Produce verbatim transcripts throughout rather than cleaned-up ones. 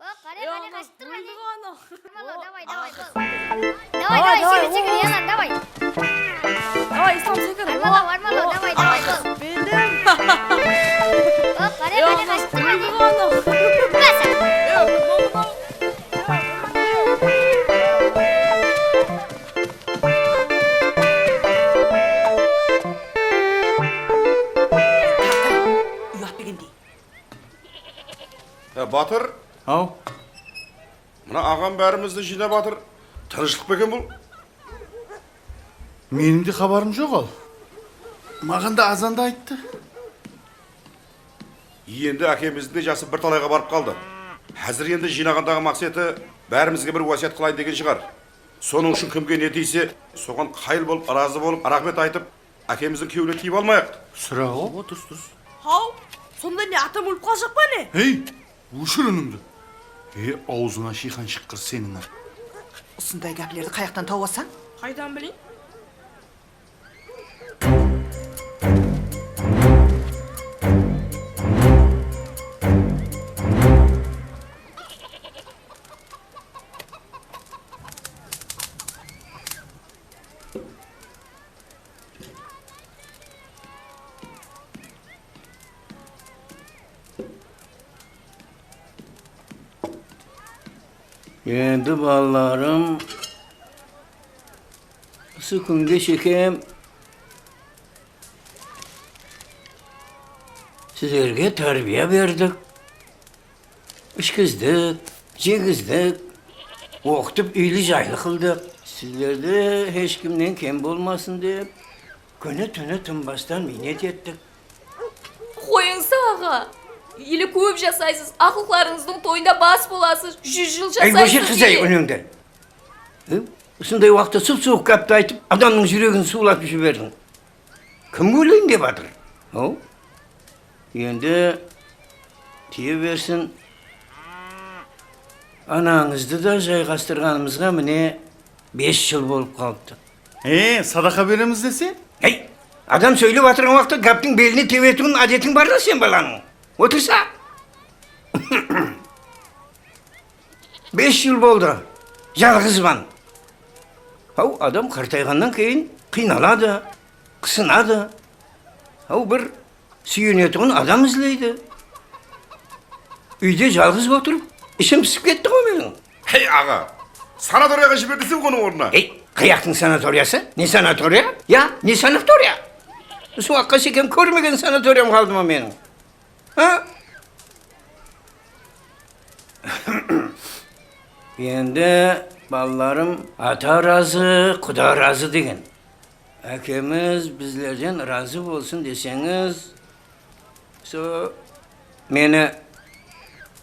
Qáne, qáne, qashıp tur, qáne. Armanlaw, davay, davay, bol. Davay, davay, davay, sekir, sekir, Elan, davay. Davay, Islam, sekir. Armanlaw, armanlaw, davay, davay, bol. Bildim. Qáne, qáne, qashıp tur, qáne. Basa. Uyat degendey. Há, Batır. Haw. Mına aǵam bárimizdi jıynap atır. Tınıshlıq pa eken bul? Meniń de xabarım joq-aw. Maǵan da azanda ayttı. Endi ákemizdiń de jası bir talayǵa barıp qaldı. Házir endi jıynaǵandaǵı maqseti bárimizge bir wásiyat qılayın degen shıǵar. Sonıń ushın kimge ne tiyse, soǵan qayıl bolıp, ırazı bolıp, raxmet aytıp, ákemizdiń kewline tiyip almayıq. Suraw-aw. O, durıs, durıs. Haw, sonda ne, atam ólip qaljaq pa ne? Hey, óshir únińdi. E, awzıńa shıyqan shıqqır seniń-á. Usınday gáplerdi qayaqtan tawıp alsań? Qaydan bileyin? Endi, balalarım, usı kúnge shekem sizlerge tárbiya berdik. Ishkizdik, jeygizdik, oqıtıp úyli-jaylı qıldıq. Sizlerde hesh kimnen kem bolmasın dep, kúni-túni tınbastan miynet ettik. Qoyıńız, aǵa. Ele kóp jasaysız, aqlıqlarıńızdıń toyında bas bolasız, júz jıl jasaysız. Áy, óshir, qızay, únińdi. Hı? Usınday waqıtta sup-suwıq gápti aytıp, adamnıń júregin suwlatıp jiberdiń. Kim óleyin dep atır? Haw? Endi tiye bersin. Anańızdı da jayǵastırǵanımızǵa mine bes jıl bolıp qalıptı. E, sadaqa beremiz dese? Hey, adam sóylep atırǵan waqıtta gáptiń beline tebetuǵın ádetiń bar da sen balanıń. Otırsa. Bes jıl boldı, jalǵızban. Haw, adam qartayǵannan keyin qıynaladı, qısınadı. Haw, bir súyenetuǵın adam izleydi. Úyde jalǵız otırıp, ishim pisip ketti ǵoy meniń. Hey, aǵa, sanatoriyaǵa jiber desem onıń ornına. Ey, qayaqtıń sanatoriyası? Ne sanatoriya? Ya, ne sanatoriya? Usı waqıtqa shekem kórmegen sanatoriyam qaldı ma meniń? Ha? Endi, balalarım, ata razı, quda razı degen. Ákemiz bizlerden razı bolsın deseńiz, so, meni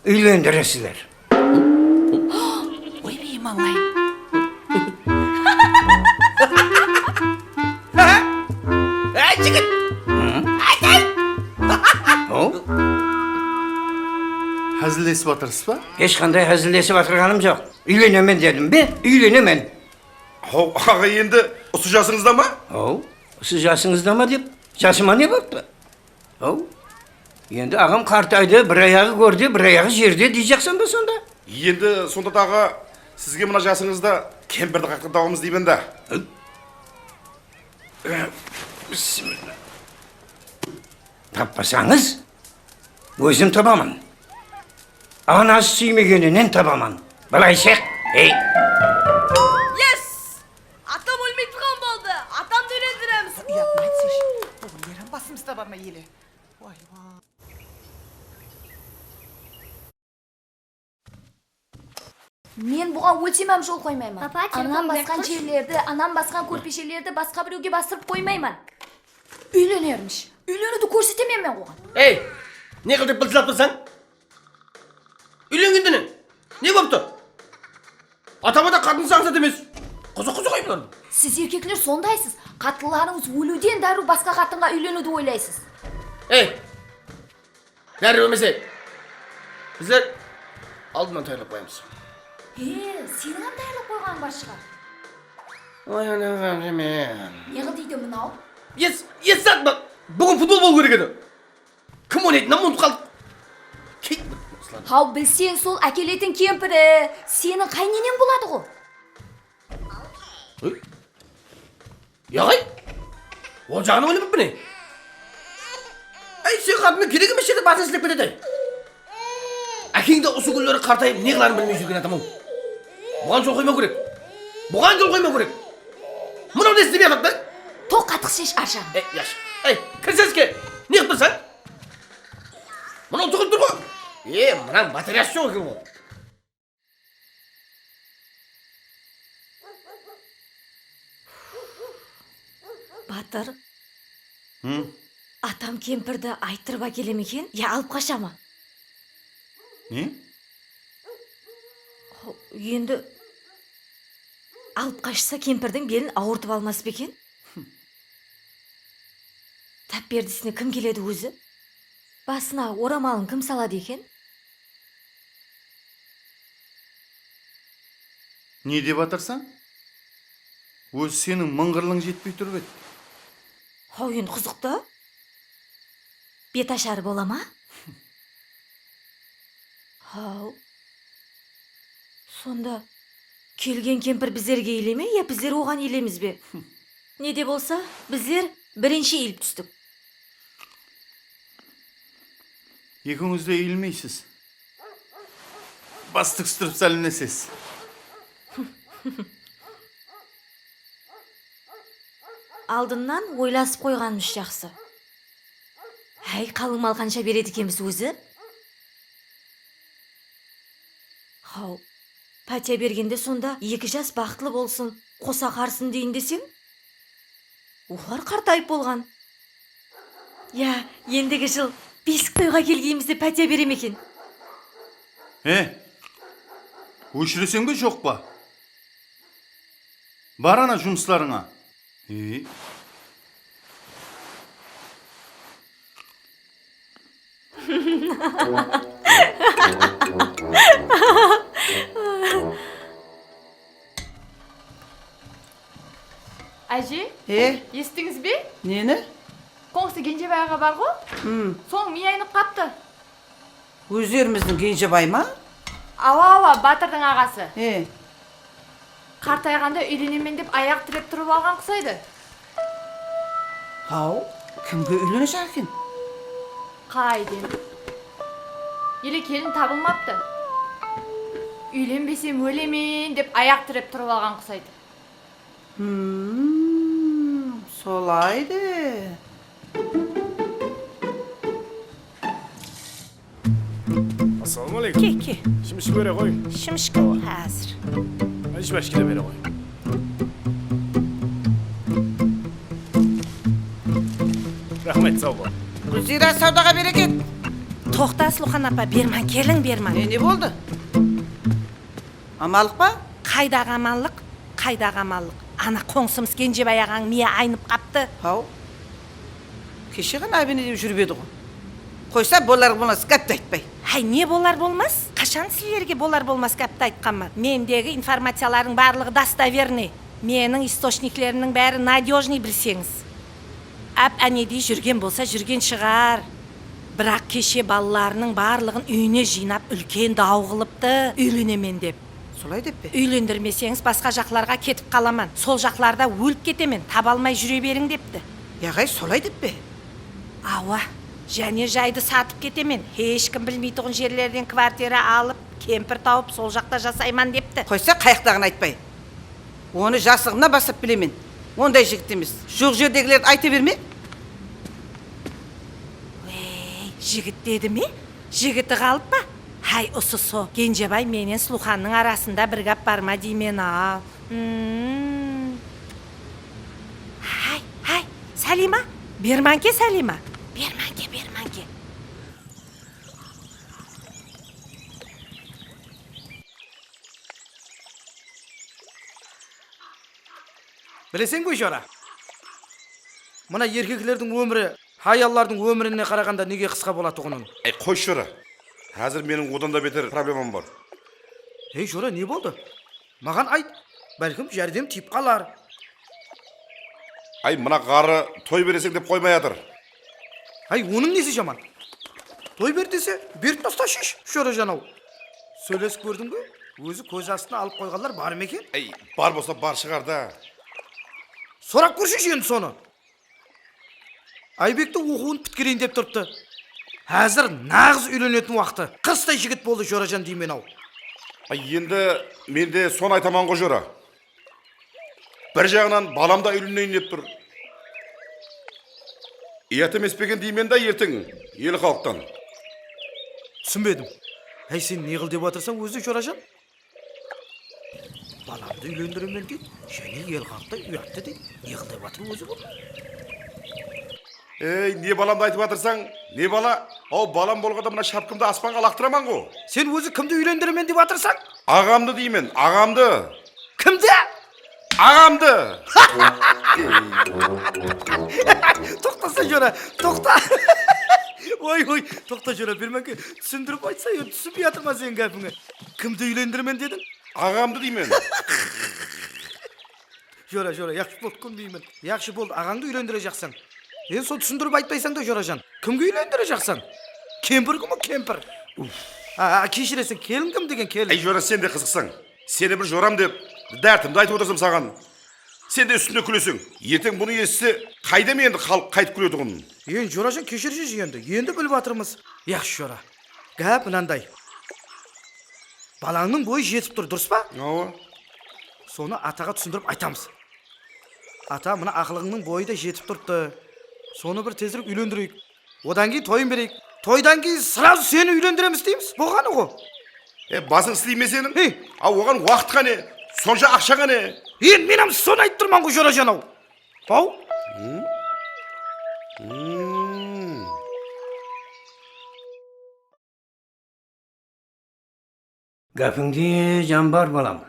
úylendiresizler. Oybey, mallay. Áy, jigit! Áy, áy! Házillesip atırsız ba? Hesh qanday házillesip atırǵanım joq. Úylenemen dedim be? Úylenemen. Haw, aǵa, endi usı jasıńızda ma? Haw, usı jasıńızda ma dep, jasıma ne bolıptı? Haw, endi aǵam qartaydı, bir ayaǵı górde, bir ayaǵı jerde deyjaqsań ba sonda? Endi sonda da, aǵa, sizge mına jasıńızda kempirdi qatqan tabamız deymen da. Bismillah. Tappasańız, ózim tabaman. Anası súymegeninen tabaman. Bılay shıq, ey! Yes! Atam ólmey turǵan boldı. Atamdı úylendiremiz. Uyatın aytsash. Búgin Meram basımızda bar ma ele? Way, way. Men buǵan ólsem hám jol qoymayman. Papa, telefon berip turshı. Anam basqan jerlerdi, anam basqan kórpeshelerdi basqa birewge bastırıp qoymayman. Úylenermish. Úyleniwdi kórsetemen men oǵan. Ey, ne qıl dep bıltılap tursań? Úylengende ne? Ne bolıptı? Atama da qatınsań zat emes. Qızıq, qızıq ayıplardı. Siz erkekler sondaysız. Qatınlarıńız óliwden dárriw basqa qatınǵa úyleniwdi oylaysız. Ey, dárriw emes, ey. Bizler aldınnan tayarlap qoyamız. He, seniń hám tayarlap qoyǵanıń bar shıǵar. Oy, anaǵam men. Ne qıl deydi mınaw? Es, es zat, búgin futbol bolıw kerek edi. Kim oynaydı, mına umıtıp qaldım. Keyt, usılar Haw, bilseń, sol ákeletin kempiri seniń qáyneneń boladı ǵo. Yaǵay! Ol jaǵın oylamappan, ey! Ey, sen qatınıń kerek emes jerde basın islep ketedi. Ákeń de usı kúnleri qartayıp ne qıların bilmey júrgen adam-aw. Buǵan jol qoymaw kerek. Buǵan jol qoymaw kerek. Mınaw ne islep atır da? Toqtatıq shesh arjaǵın. Ey, yash. Ey, kirsizke. Ne qılıp tursań? Mınaw tıǵılıp tur ǵo. E, mınań batareyası joq eken ǵo. Batır. Hı? Atam kempirdi ayttırıp ákeleme eken, ya alıp qasha ma? Ne? Ho, endi alıp qashsa, kempirdiń belin awırtıp almas pa eken? Tap berdisine kim keledi ózi? Basına oramalın kim saladı eken? Ne dep atırsań? Ózi seniń mıńǵırlıń jetpey turıp edi. Haw, endi qızıqtı. Bet asharı bola ma? Haw. Sonda kelgen kempir bizlerge iyile me, ya bizler oǵan iyilemiz be? Ne de bolsa, bizler birinshi iyilip tústik. Ekewińiz de iyilmeysiz. Bas túkstirip sálemlesesiz. Aldınnan oylasıp qoyǵanımız jaqsı. Háy, qalıń mal qansha beredi ekenbiz ózi? Haw, pátiya bergende sonda eki jas baxıtlı bolsın, qosa qarsın deyin deseń, olar qartayıp bolǵan. Ya, endigi jıl besik toyǵa kelgenimizde pátiya bere me eken? E, óshireseń be, joq pa? Bar ana jumıslarıńa. E. Áje, e? Esittińiz be? Neni? Qońsı Genjebay aǵa bar ǵo? Hmm. Sonıń miyi aynıp qaptı. Ózlerimizdiń Genjebay ma? Awa, awa, Batırdıń aǵası. E. Qartayǵanda úylenemen dep ayaq tirep turıp alǵan qusaydı. Haw, kimge úylenejaq eken? Qayden? Ele kelin tabılmaptı. Úylenbesem ólemen dep ayaq tirep turıp alǵan qusaydı. Hmm, solay de. Assalawma aleykum. Ke, ke. Shim iship bere ǵoy. Shim ishkim házir. Iship ashkere bere ǵoy. Raxmet, saw bol. Gúlziyra, sawdaǵa bereket. Toqta, Aslıxan apa, berman, keliń, berman. Ne, ne boldı? Amanlıq pa? Qaydaǵı amanlıq, qaydaǵı amanlıq. Ana qońsımız Genjebay aǵań miyi aynıp qaptı. Haw. Keshe ǵana ábene dep júrip edi ǵo. Qoysa, bolar-bolmas gápti aytpay. Háy, ne bolar-bolmas? Qashan sizlerge bolar-bolmas gápti aytqanman? Mendegi informaciyalardıń barlıǵı dostoverniy. Meniń istochniklerimniń bári nadejnıy, bilseńiz. Áp-ánedey júrgen bolsa júrgen shıǵar. Biraq keshe balalarınıń barlıǵın úyine jıynap, úlken daw qılıptı, úylenemen dep. Solay dep pe? Úylendirmeseńiz, basqa jaqlarǵa ketip qalaman, sol jaqlarda ólip ketemen, taba almay júre beriń, depti. Yaǵay, solay dep pe? Awa, jáne jaydı satıp ketemen, hesh kim bilmeytuǵın jerlerden kvartira alıp, kempir tawıp, sol jaqta jasayman, depti. Qoysa, qayaqtaǵın aytpay. Onı jaslıǵımnan baslap bilemen. Onday jigit emes. Juwıq jerdegilerdi ayta berme. Wey, jigit dedi me? Jigiti qalıp pa? Háy, usı so, Genjebay menen Sluxannıń arasında bir gáp bar ma deymen-aw. Hmm. Háy, háy, Sáliyma, bermanke, Sáliyma. Bermanke, bermanke. Bileseń be, jora? Mına erkeklerdiń ómiri hayallardıń ómirine qaraǵanda nege qısqa bolatuǵının. Ey, qoy, jora. Házir meniń odan da beter problemam bar. Ey, jora, ne boldı? Maǵan ayt, bálkim, járdem tiyip qalar. Ay, mına ǵarrı toy bereseń dep qoymay atır. Ay, onıń nesi jaman? Toy ber dese, berip tasta shesh, Jorajan-aw. Sóylesip kórdiń be? Ózi kóz astına alıp qoyǵanlar bar ma eken? Ey, bar bolsa bar shıǵar da. Sorap kórshi endi sonı. Aybekti oqıwın pitkereyin dep turıptı. Házir naǵız úylenetin waqtı. Qırıstay jigit boldı Jorajan deymen-aw. Ay, endi men de sonı aytaman ǵo, Jora. Bir jaǵınan balam da úylenbeyin dep tur. Uyat emes pe eken deymen da erteń el xalıqtan. Túsinbedim. Háy, sen ne qıl dep atırsań ózi, Jorajan? Balamdı úylendiremen deydi, jáne el xalıqta uyattı deydi. Ne qıl dep atır ózi bul? Ey, ne balamdı aytıp atırsań, ne bala? Aw, balam bolǵanda mına shapkımdı aspanǵa laqtıraman ǵo. Sen ózi kimdi úylendiremen dep atırsań? Aǵamdı deymen, aǵamdı. Kimdi? Aǵamdı. Toqtasa, Jora, toqta. Oy, oy, toqta, Jora, bermanke, túsindirip aytsa, endi túsinbey atırman seniń gápińe. Kimdi úylendiremen dediń? Aǵamdı deymen. Jora, Jora, yaqshı boldı, kúnbeymen. Yaqshı boldı, aǵańdı úylendirejaqsań. Endi sonı túsindirip aytpaysań da, Jorajan. Kimge úylendirejaqsań? Kempirge me, kempir? Uf. A, a, keshireseń, kelin kim degen kelin? Ey, Jora, sen de qızıqsań. Seni bir joram dep, dártimdi aytıp otırsam saǵan. Sen de ústimde kúleseń. Erteń bunı esitse, qayda men endi xalıq qaytıp kúletuǵının? Endi, Jorajan, keshirshi endi. Endi bilip atırmız. Yaqshı, Jora. Gáp mınanday. Balańnıń boyı jetip tur, durıs pa? Awa. Sonı ataǵa túsindirip aytamız. Ata, mına aqlıǵıńnıń boyı da jetip turıptı. Sonı bir tezirek úylendireyik. Odan keyin toyın bereyik. Toydan keyin srazu seni úylendiremiz deymiz. Bolǵanı ǵo. E, basıń isley me seniń? Hey! A, oǵan waqıt qáne? Sonsha aqsha qáne? Endi men hám sonı aytıp turman ǵo, Jorajan-aw. Aw? Hmm. Gápińde jan bar, balam.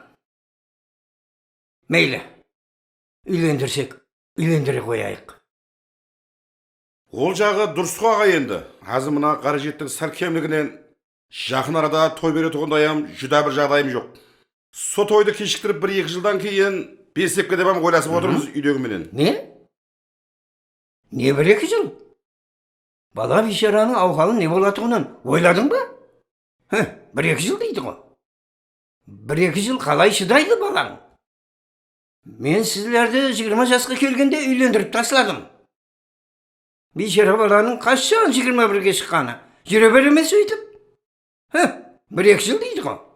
Meyli, úylendirsek, úylendire qoyayıq. Ol jaǵı durıs ǵo, aǵa, endi. Házir mına qárejettiń sál kemliginen jaqın arada toy beretuǵınday hám júdá bir jaǵdayım joq. Sol toydı keshiktirip bir-eki jıldan keyin bersek pe dep hám oylasıp otırmız úydegi menen. Ne? Ne bir-eki jıl? Bala biysharanıń awhalı ne bolatuǵının oyladıń ba? Heh, bir-eki jıl deydi ǵo. Bir-eki jıl qalay shıdaydı balań? Men sizlerdi jigirma jasqa kelgende úylendirip tasladım. Biyshara balanıń qashshan jigirma birge shıqqanı? Júre bere me sóytip? Heh, bir-eki jıl deydi ǵo.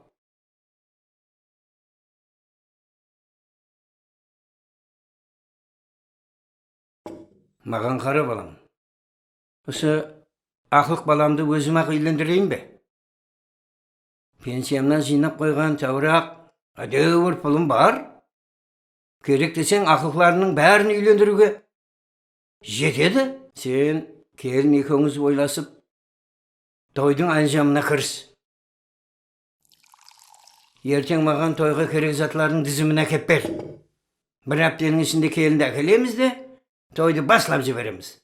Maǵan qara, balam. Usı aqlıq balamdı ózim-aq úylendireyin be? Pensiyamnan jıynap qoyǵan táwir-aq ádewir pulım bar. Kerek deseń, aqlıqlarımnıń bárin úylendiriwge jetedi. Sen, kelin ekewińiz oylasıp, toydıń áljamına kiris. Erteń maǵan toyǵa kerek zatlardıń dizimin ákep ber. Bir hápteniń ishinde kelindi ákelemiz de, toydı baslap jiberemiz.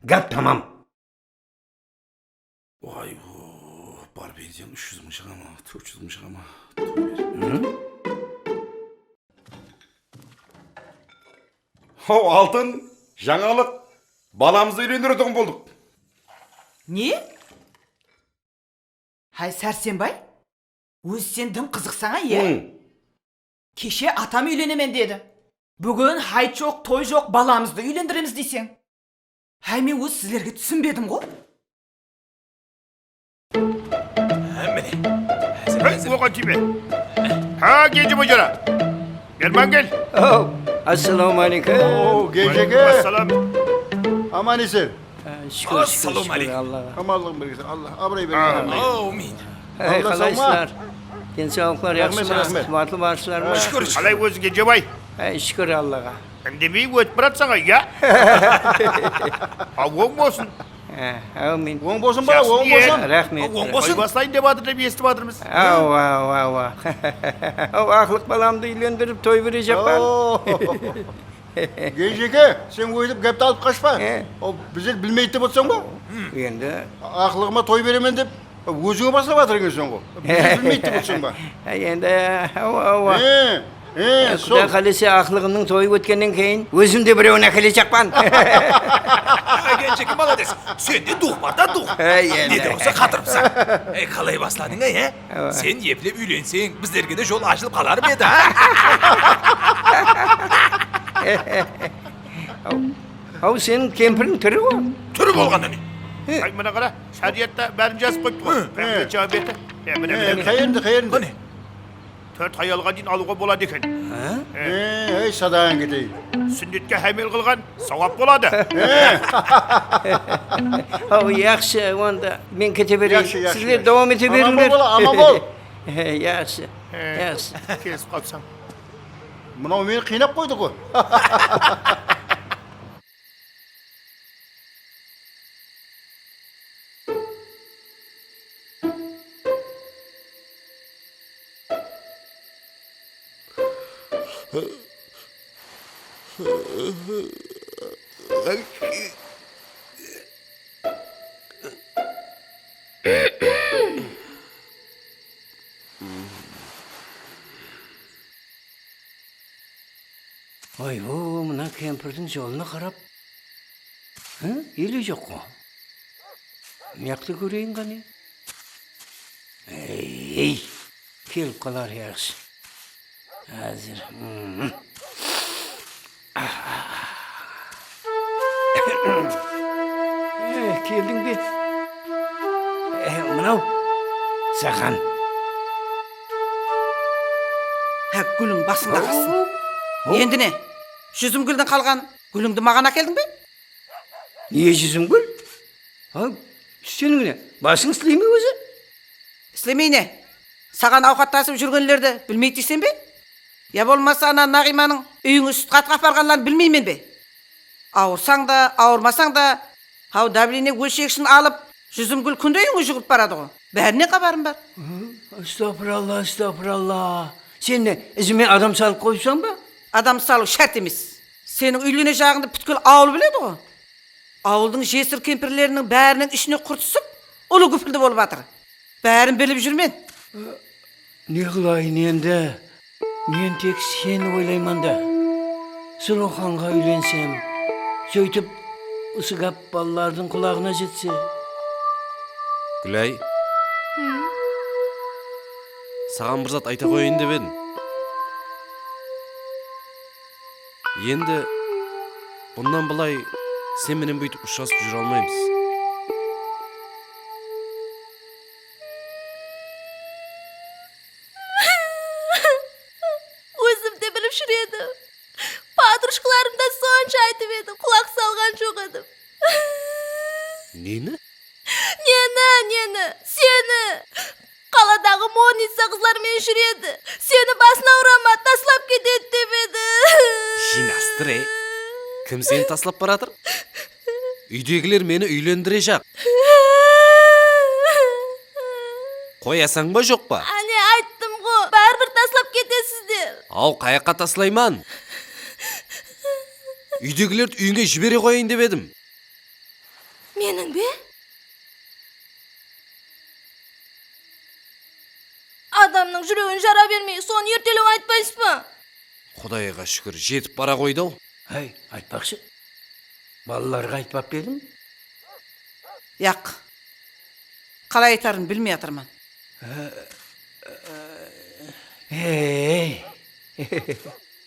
Gáp tamam. Oy, o, bar pensiyań úsh júz mıń shıǵa ma, tórt júz mıń shıǵa ma? Hı? Haw, Altın, jańalıq, balamızdı úylendiretuǵın boldıq. Ne? Háy, sársenbay, ózi sen dım qızıqsań-a, e? Hı. Keshe atam úylenemen dedi. Búgin hayt joq, toy joq, balamızdı úylendiremiz deyseń. Háy, men ózi sizlerge túsinbedim ǵo. Há, mine. Hey, oǵan tiyme. Ha, Genjebay jara. Berman kel. Oh, assalawma aleykum. Oo, Genjeke. Assalam. Aman esen. Há, shúkir, shúkir, shúkir Allaǵa. Amanlıǵın bergisi, Allah abıray bergisi. Amin. Hey, qalaysızlar? Densawlıqlar jaqsı ma? Raxmet, raxmet. Quwatlı barsızlar ma? Shúkir, shúkir. Qalay óziń, Genjebay? Hey, shúkir Allaǵa. Indemey ótip baratsań, ya? Aw, oń bolsın. Há, áwmin. Oń bolsın, bala, oń bolsın. Raxmet. Toy baslayın dep atır dep esitip atırmız. Awa, awa, awa. Aw, aqlıq balamdı úylendirip, toy berejaqpan. Oo. Genjeke, sen óytip gápti alıp qashpa. Aw, bizler bilmeydi dep otırsań ba? Endi. Aqlıǵıma toy beremen dep, ózińe baslap atır ekenseń ǵo. Bizler bilmeydi dep otırsań ba? Endi, awa, awa. E, Quday qálese, aqlıǵımnıń toyı ótkennen keyin ózim de birewin ákelejaqpan. Áy, Kenjeke, malades. Sende duwıq bar da, duwıq. Ey, endi. Ne de bolsa, qatırıpsań. Ey, qalay basladıń, ey, e? Awa. Sen eplep úylenseń, bizlerge de jol ashılıp qalar ma edi, a? Aw, aw, seniń kempiriń tiri ǵo. Tiri bolǵanda ne? He. Ay, mına qara, shariatta bárin jazıp qoyıptı ǵo. Hı. Bárin jawap berdi. E, mine, mine, mine. Qayerinde, qayerinde? Qáne? Tórt hayalǵa deyin alıwǵa boladı eken. Ha? E, ey, sadaǵan keteyin. Súnnetke hámel qılǵan sawap boladı. E. Aw, yaqshı, onda men kete bereyin. Yaqshı, yaqshı. Sizler dawam ete berińler. Aman bol, aman bol. Yaqshı, yaqshı. Kelisip qalıpsań. Mınaw meni qıynap qoydı ǵo. Oy-ho, mına kempirdiń jolına qarap, hı, ele joq ǵo. Mıyaqtı kóreyin qáne. Ey, kelip qalar yaqshı. Házir. Hmm. Eh, keldiń be? Eh, mınaw, saǵan. Há, gúliń basıńda qalsın. Hop. Endi ne? Júzimgúldiń qalǵan gúlińdi maǵan ákeldiń be? Ne júzimgúl? Ha, seniń ne, basıń isley me ózi? Islemey ne? Saǵan awqatlasıp júrgenlerdi bilmeydi deyseń be? Ya bolmasa ana Naǵıymanıń úyińe sutqa atıp aparǵanların bilmeymen be? Awırsań da, awırmasań da, haw, davlenie ólshegishin alıp, Júzimgúl kúnde úyińe júgirip baradı ǵo. Bárinen xabarım bar. Astapıralla, astapıralla. Sen ne, izime adam salıp qoyıpsań ba? Adam salıw shárt emes. Seniń úylenejaǵıńdı pútkil awıl biledi ǵo. Awıldıń jesir kempirleriniń báriniń ishine qurt túsip, ulı gúpildi bolıp atır. Bárin bilip júrmen. Ne qılayın endi? Men tek seni oylayman da. Sulıwxanǵa úylensem, sóytip usı gáp balalardıń qulaǵına jetse. Gúlay. Saǵan bir zat ayta qoyayın dep edim. Endi bunnan bılay sen menen búytip ushırasıp júre almaymız. Ózim de bilip júr edim. Podrushkalarım da sonsha aytıp edi, qulaq salǵan joq edim. Neni? Neni, neni? Seni! Qaladaǵı modnitsa qızlar menen júredi. Seni basına urama, taslap ketedi dep edi. Jıynastır, ey. Kim seni taslap baratır? Úydegiler meni úylendirejaq. Qoyasań ba, joq pa? Áne, ayttım ǵo, báribir taslap ketesizler. Aw, qayaqqa taslayman? Úydegilerdi úyińe jibere qoyayın dep edim. Meniń be? Adamnıń júregin jara bermey, sonı ertelew aytpaysız ba? Qudayǵa shúkir, jetip bara qoydı-aw. Háy, aytpaqshı. Balalarǵa aytpap pa ediń? Yaq. Qalay aytarın bilmey atırman. Ey,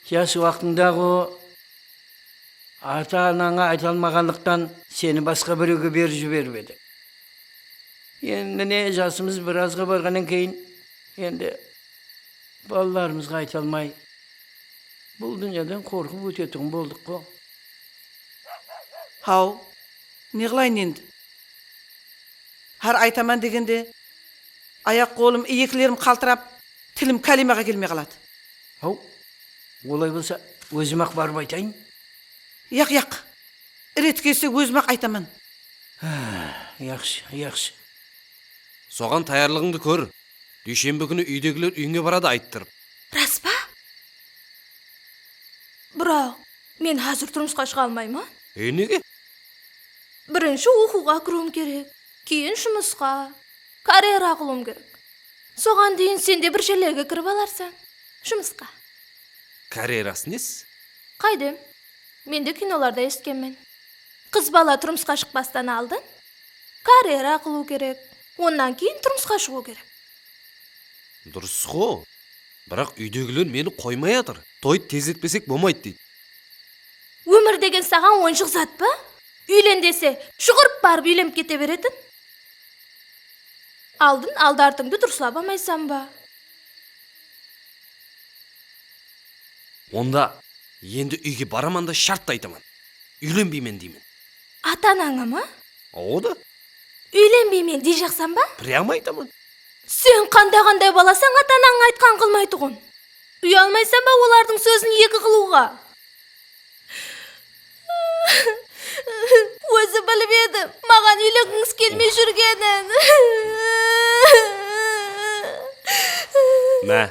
jas waqtıńda-ǵo ata-anańa ayta almaǵanlıqtan seni basqa birewge berip jiberip edi. Endi mine jasımız birazǵa barǵannan keyin endi balalarımızǵa ayta almay, bul dúnyadan qorqıp ótetuǵın boldıq-ǵo. Haw, ne qılayın endi? Hár aytaman degende, ayaq-qolım, iyekilerim qaltırap, tilim káliymaǵa kelmey qaladı. Haw, olay bolsa, ózim-aq barıp aytayın. Yaq, yaq. Reti kelse, ózim-aq aytaman. Yaqshı, yaqshı. Soǵan tayarlıǵıńdı kór. Dúyshembi kúni úydegiler úyińe baradı ayttırıp. Ras pa? Biraq, men házir turmısqa shıǵa almayman. E, nege? Birinshi oqıwǵa kiriwim kerek, keyin jumısqa, karyera qılıwım kerek. Soǵan deyin sen de bir jerlerge kirip alarsań. Jumısqa. Karyerası nesiz? Qaydem? Men de kinolarda esitkenmen. Qız bala turmısqa shıqpastan aldın karyera qılıw kerek, onnan keyin turmısqa shıǵıw kerek. Durıs-ǵo. Biraq úydegiler meni qoymay atır. Toydı tezletpesek bolmaydı deydi. Ómir degen saǵan onsha uzat pa? Úylen dese, juwırıp barıp úylenip kete beretin. Aldın aldı-artıńdı durıslap almaysań ba? Onda endi úyge baraman da, shárt aytaman. Úylenbeymen deymen. Ata-anańa ma? Awa da. Úylenbeymen deyjaqsań ba? Прямо aytaman. Sen qanday-qanday balasań, ata-anańnıń aytqanın qılmaytuǵın? Uyalmaysań ba olardıń sózin eki qılıwǵa? Ózi bilip edim, maǵan úylengińiz kelmey júrgenin. Má.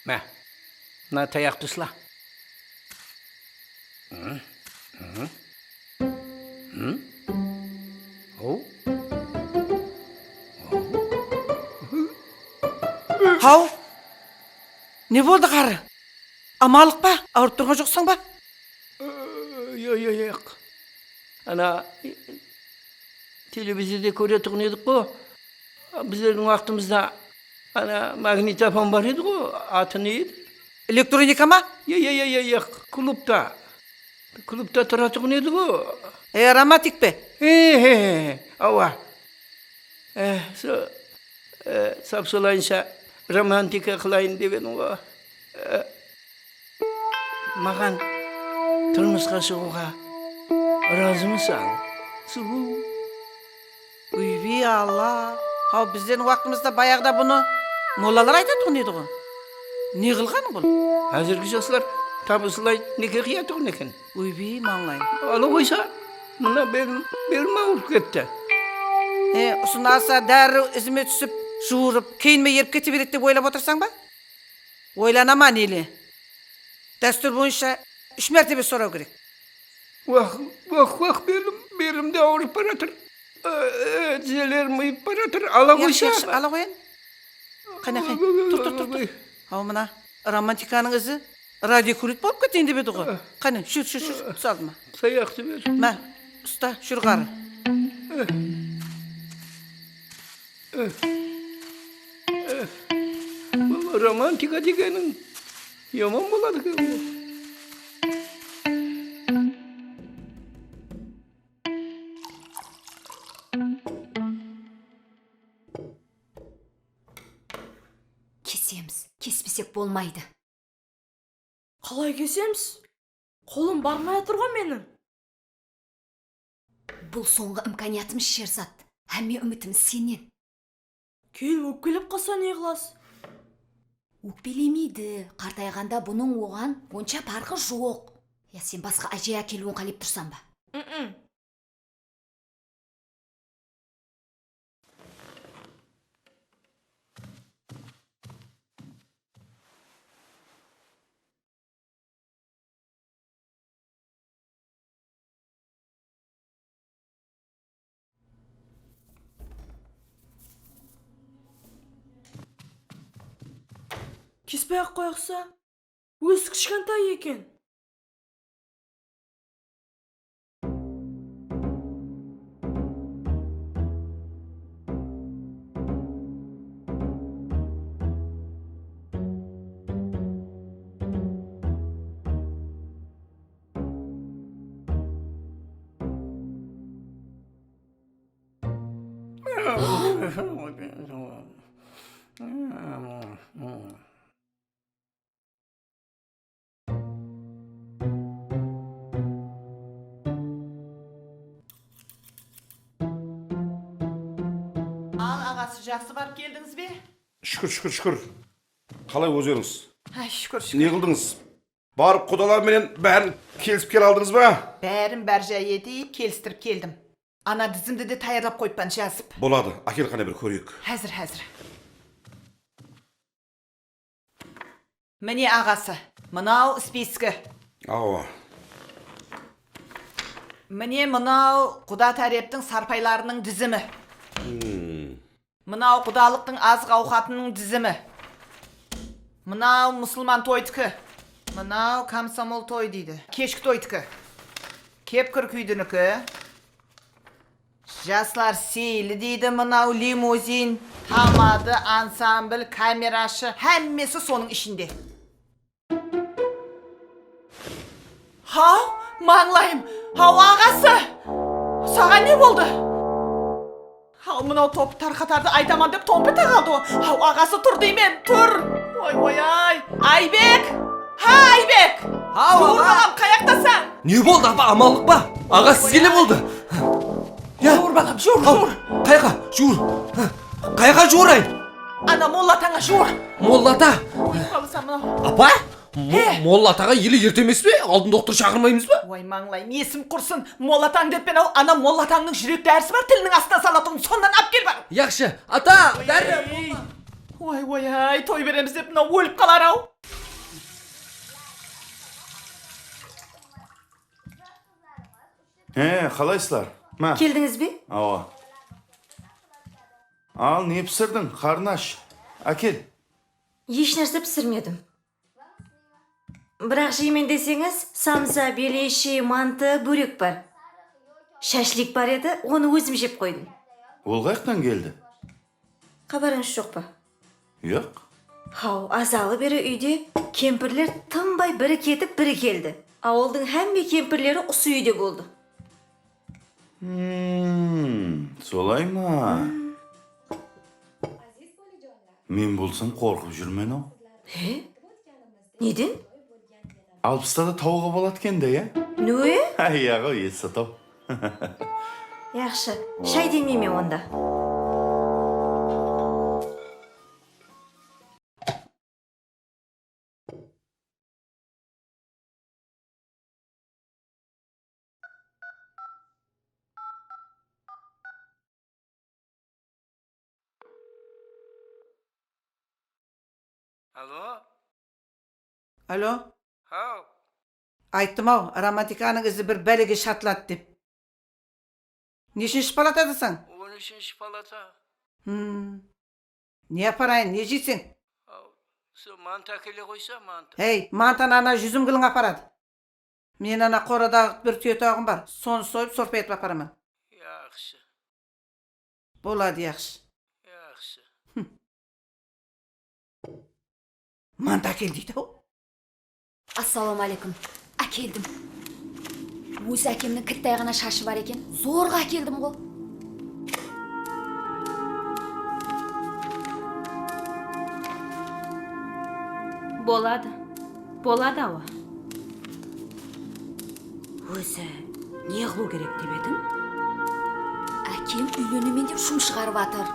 Má, mına tayaqtı usla. Hı? Hı? Hı? Aw. Haw! Ne boldı, ǵarrı? Amanlıq pa? Awırıp turǵan joqsań ba? Yoq, yoq, yoq. Ana, televizorda kóretuǵın edik ǵo. Bizlerdiń waqtımızda ana magnitofon bar edi ǵo, atı ne edi? Elektronika ma? Yoq, yoq, yoq, yoq, klubta. Klubta turatuǵın edi ǵo. E, romantik pe? He, he, he, awa. E, so, e, sap solayınsha romantika qılayın dep edim ǵo. E, Maǵan turmısqa shıǵıwǵa razımısań, sulıw? Úybi Alla! Haw, bizden waqtımızda bayaǵıda bunı mollalar aytatuǵın edi ǵo. Ne qılǵan bul? Házirgi jaslar tam usılay neke qıyatuǵın eken. Úybi mańlayım. Ala qoysa, mına belim, belim awırıp ketti. E, usın alsa dárriw izime túsip, juwırıp, keynime erip kete beredi dep oylap otırsań ba? Oylanaman ele. Dástúr boyınsha úsh mártebe soraw kerek. Wah, wah, wah, belim, belim de awırıp baratır. Á, á, dizelerim uyıp baratır. Ala qoysa. Yaqshı, yaqshı, ala qoyayın. Qáne, qáne, tur, tur, tur, tur. Oy. Haw, mına romantikanıń izi radikulit bolıp keteyin dep edi ǵoy. Qáne, júr, júr, júr, tús aldıma. Tayaqtı ber. Má, usta, júr ǵarrı. Baba, romantika degeniń yaman boladı eken ǵoy. Kesemiz, kespesek bolmaydı. Qalay kesemiz? Qolım barmay atır ǵoy meniń. Bul sońǵı imkaniyatımız, Sherzat. Hámme úmitimiz sennen. Keyin ókpelep qalsa ne qılasız? Ókpelemeydi. Qartayǵanda bunıń oǵan onsha parqı joq. Ya sen basqa áje ákeliwin qálep tursań ba? Mm-mm. Kespey-aq qoyıqsa, ózi kishkentay eken. Al, aǵası, jaqsı barıp keldińiz be? Shúkir, shúkir, shúkir. Qalay ózlerińiz? Ay, shúkir, shúkir. Ne qıldıńız? Barıp qudalar menen bárin kelisip kele aldıńız ba? Bárin bár jay etip, kelistirip keldim. Ana dizimdi de tayarlap qoyıppan, jazıp. Boladı, ákel qáne bir kóreyik. Házir, házir. Mine, aǵası, mınaw spiski. Awa. Mine, mınaw quda táreptiń sarpaylarınıń dizimi. Mınaw qudalıqtıń azıq-awqatınıń dizimi. Mınaw musılman toydiki. Mınaw komsomol toy deydi. Keshki toydiki. Kepkir kúydiniki. Jaslar seyli deydi, mınaw limuzin, tamada, ansambl, kamerashı, hámmesi sonıń ishinde. Haw, mańlayım! Haw, aǵası! Saǵan ne boldı? Haw, mınaw topı tarqatardı aytaman dep tompa taǵaldı ǵo. Haw, aǵası, tur deymen, tur! Oy, oy, ay! Aybek! Ha, Aybek! Haw, aǵa! Juwır, balam, qayaqtasań? Ne boldı, apa, amanlıq pa? Aǵa, sizge ne boldı? Ya. Juwır, balam, juwır, juwır. Qayqa, juwır. Qayqa juwırayın? Ana, molla atańa juwır. Molla ata. Oyıp qalısań mınaw. Apa? Mo-, molla ataǵa ele erte emes pe? Aldın doktor shaqırmaymız ba? Oy, mańlayım, esim qursın. Molla atań deppen-aw, ana molla atańnıń júrek dárisi bar, tiliniń astına salatuǵın, sonnan ap kel bar. Yaqshı. Ata, dári. Oy, oy, ay, toy beremiz dep mınaw ólip qalar-aw. He, qalaysızlar? Má. Keldińiz be? Awa. Al, ne pisirdiń, qarnash? Ákel. Hesh nárse pisirmedim. Biraq jeymen deseńiz, samsa, beleshe, mantı, bórek bar. Shashlik bar edi, onı ózim jep qoydım. Ol qayaqtan keldi? Xabarıńız joq pa? Yoq. Haw, azalı beri úyde kempirler tınbay biri ketip, biri keldi. Awıldıń hámme kempirleri usı úyde boldı. Hmm, solay ma? Men bolsam qorqıp júrmen-aw. He? Neden? Alpısta da tawıp aladı eken de, ya? Ne? Yaǵo, esi taw. Yaqshı, shay demeymen onda. Alo? Alo? Haw. Ayttım-aw, romantikanıń izi bir bálege shatladı dep. Neshinshi palatadasań? On úshinshi palata. Hmm. Ne aparayın, ne jeyseń? Aw, usı mantı ákele qoysa, mantı. Hey, mantanı ana júzimgiliń aparadı. Men ana qoradaǵı bir túyetawıǵım bar, sonı soyıp, sorpa etip aparaman. Yaqshı. Boladı, yaqshı. Yaqshı. Mantı ákel deydi-aw. Assalawma áleykum. Ákeldim. Ózi ákemniń kittay ǵana shashı bar eken, zorǵa ákeldim ǵo. Boladı. Boladı, awa. Ózi ne qılıw kerek dep ediń? Ákem úylenemen dep shum shıǵarıp atır.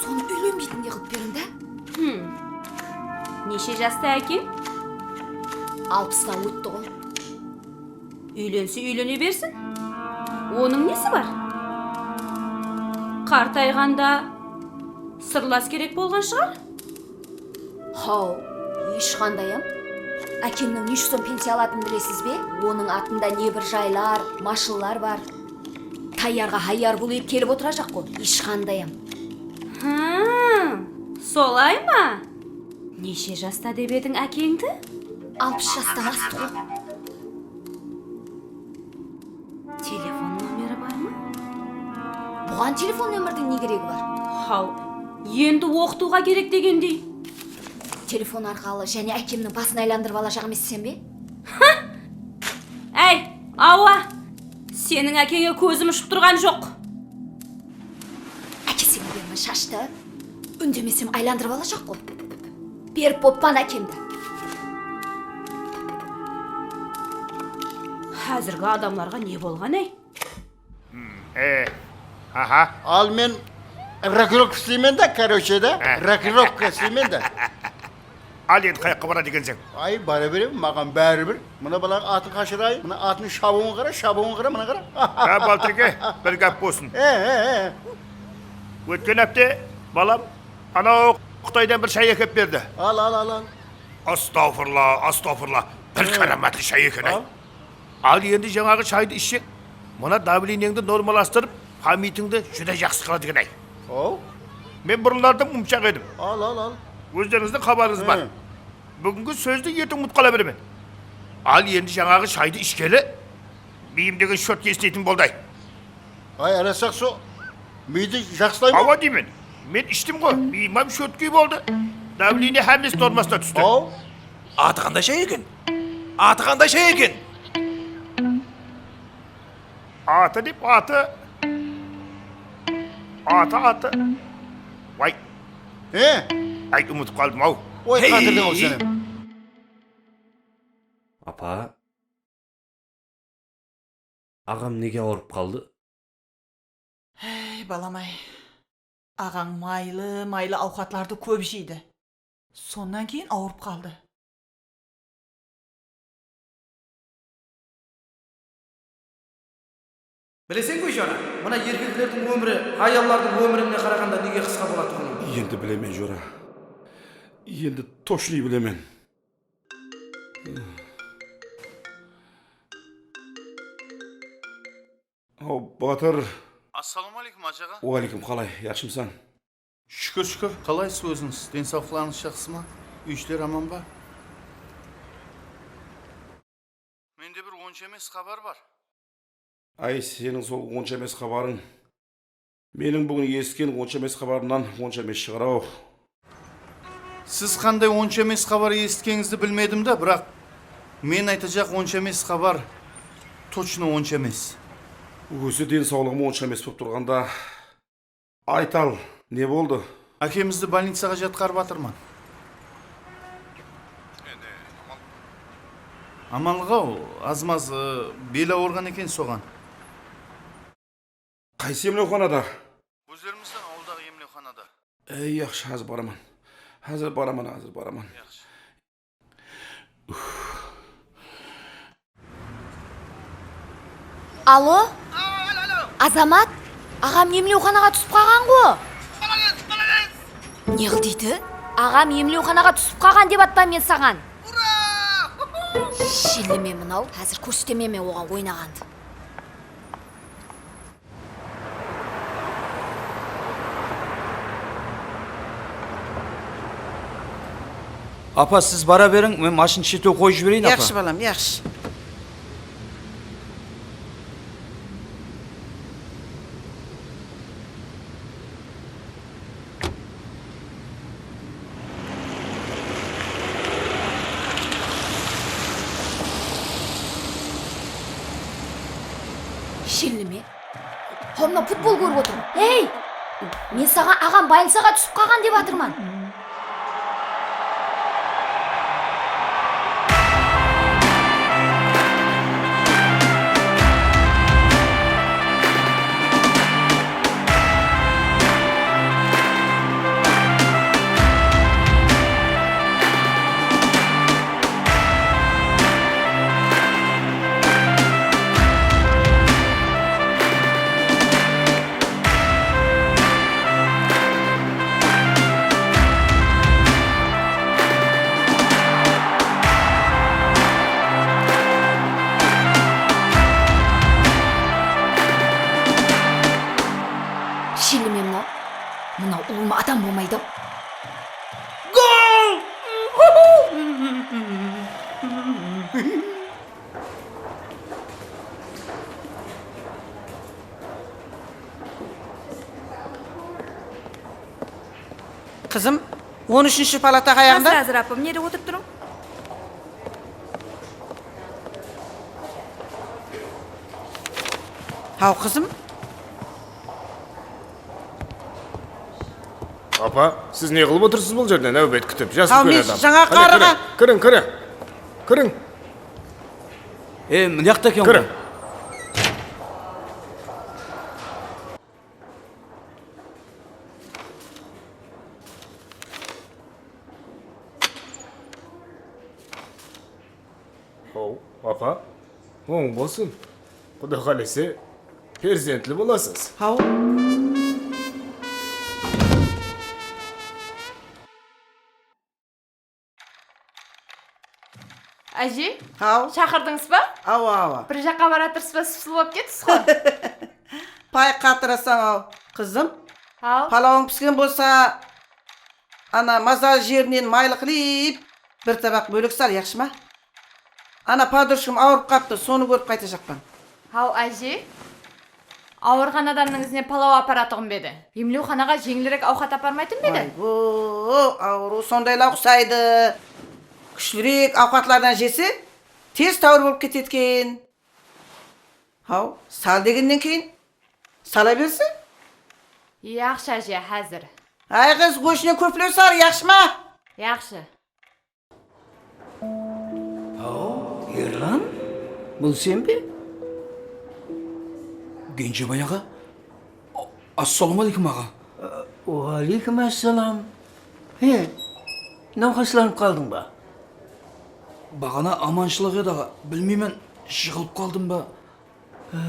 Sonı úylenbeytindey qılıp beriń da. Neshe jasta ákeń? Alpıstan ótti ǵoy. Úylense úylene bersin. Onıń nesi bar? Qartayǵanda sırlas kerek bolǵan shıǵar? Haw, hesh qandayam. Ákemniń neshe som pensiya alatının bilesiz be? Onıń atında ne bir jaylar, mashınlar bar. Tayarǵa hayar bul ep kelip otırajaq ǵo, hesh qandayam. Hı, solay ma? Neshe jasta dep ediń ákeńdi? Alpıs jastan astı ǵo. Telefon nomeri bar ma? Buǵan telefon nomerdiń ne keregi bar? Haw, endi oqıtıwǵa kerek degendey. Telefon arqalı jáne ákemniń basın aylandırıp alajaq emesseń be? Áy, awa! Seniń ákeńe kózim ushıp turǵan joq. Ákesine berme shashtı. Úndemesem, aylandırıp alajaq ǵo. Berip boppan ákemdi. Házirgi adamlarǵa ne bolǵan, ey? E, aha. Al, men rokirovka isleymen da, короче da. Rokirovka isleymen da. Al, endi qayaqqa baradı ekenseń? Ay, bara beremen, maǵan báribir. Mına balaǵıń atın qashırayın. Mına atınıń shabıwına qara, shabıwına qara, mına qara. Há, Baltirke, bir gáp bolsın. E, e, e. Ótken hápte balam anaw Qıtaydan bir shay ákep berdi. Al, al, al, al. Astawfirilla, astawfirilla. Bir káramatlı shay eken-ay. Al. Al, endi jańaǵı shaydı ishseń, mına davleniyengdi normalastırıp, pamyatińdi júdá jaqsı qıladı eken-ay. Aw. Men burınlardan umıtshaq edim. Al, al, al. Ózlerińizdiń xabarıńız bar. Búgingi sózdi erteń umıtıp qala beremen. Al, endi jańaǵı shaydı ishkeli, miyim degen shótke isleytin boldı-ay. Ay, arasaq, so miydi jaqsılay ma? Awa deymen. Men ishtim ǵoy, miyim hám shótkey boldı. Davleniye hámmesi normasına tústi. Aw. Atı qanday shay eken? Atı qanday shay eken? Atı dep, atı. Atı, atı. Vay. E? Ay, umıtıp qaldım-aw. Oy, qátirdiń-aw seni. Apa. Aǵam nege awırıp qaldı? Hey, balam-ay. Aǵań maylı-maylı awqatlardı kóp jeydi. Sonnan keyin awırıp qaldı. Bileseń be, Jona, mına erkeklerdiń ómiri hayallardıń ómirine qaraǵanda nege qısqa bolatuǵının? Endi bilemen, Jora. Endi toshnıy bilemen. Aw, Batır. Assalawma áleykum, ájaǵa. Wa áleykum, qalay, yaqshımısań? Shúkir, shúkir. Qalaysız ózińiz? Densawlıqlarıńız jaqsı ma? Úyishiler aman ba? Mende bir onsha emes xabar bar. Ay, seniń sol onsha emes xabarıń. Meniń búgin esitken onsha emes xabarımnan onsha emes shıǵar-aw. Siz qanday onsha emes xabar esitkeńizdi bilmedim da, biraq men aytajaq onsha emes xabar tochno onsha emes. Ózi densawlıǵım onsha emes bolıp turǵanda, ayt al, ne boldı? Ákemizdi bolnicaǵa jatqarıp atırman. Amanlıq-aw, az-maz, ı, beli awırǵan eken soǵan. Qaysı emlewxanada? Ózlerimizdiń awıldaǵı emlewxanada. Ey, yaqshı, házir baraman. Házir baraman, házir baraman. Yaqshı. Alo? Azamat, aǵam emlewxanaǵa túsip qalǵan ǵo. Ne qıl deydi? Aǵam emlewxanaǵa túsip qalǵan dep atpan men saǵan. Shillime mınaw, házir kórsetemen men oǵan oynaǵandı. Apa, siz bara beriń, men mashindı shetewge qoyıp jibereyin, apa. Yaqshı, balam, yaqshı. Shillime. Haw, mına futbol kórip otırman. Hey! Men saǵan aǵam bolnicaǵa túsip qalǵan dep atırman. Shillime mınaw. Mınaw ulıwma adam bolmaydı. Gol! Qızım, on úshinshi palata qayaǵında? Házir, házir, apam, nede otırıp turıń. Haw, qızım. Apa, siz ne qılıp otırsız bul jerde, náwbet kútip? Jas úlken adam. Haw, men jańa qarıǵa. Qáne, kiriń, kiriń, kiriń. Kiriń. E, mına jaqta eken ǵoy. Kiriń. Haw, apa, oń bolsın. Quda qálese, perzentli bolasız. Haw. Áje? Haw. Shaqırdıńız ba? Awa, awa. Bir jaqqa baratırsız ba, sıp-sılı bolıp ketipsiz ǵo. Pay qatırasań-aw, qızım. Haw. Palawıń pisken bolsa, ana mazalı jerinen maylı qılıp, bir tabaq bólek sal, yaqshı ma? Ana podrushkam awırıp qalıptı, sonı kórip qaytajaqpan. Haw, áje. Awırǵan adamnıń izine palaw aparatuǵın ba edi? Emlewxanaǵa jeńilirek awqat aparmaytın ba edi? Aybo, awırıw sondayla uqsaydı. Kúshlirek awqatlardan jese, tez táwir bolıp ketedi eken. Haw, sal degennen keyin sala bersin. Yaqshı, áje, házir. Ay qız, góshine kóplew sal, yaqshı ma? Yaqshı. Haw, Erlan, bul sen be? Genjebay aǵa. A-, assalawma áleykum, aǵa. Wa áleykum assalam. He, nawqaslanıp qaldıń ba? Baǵana amanshılıq edi, aǵa. Bilmeymen, jıǵılıp qaldım ba? Há,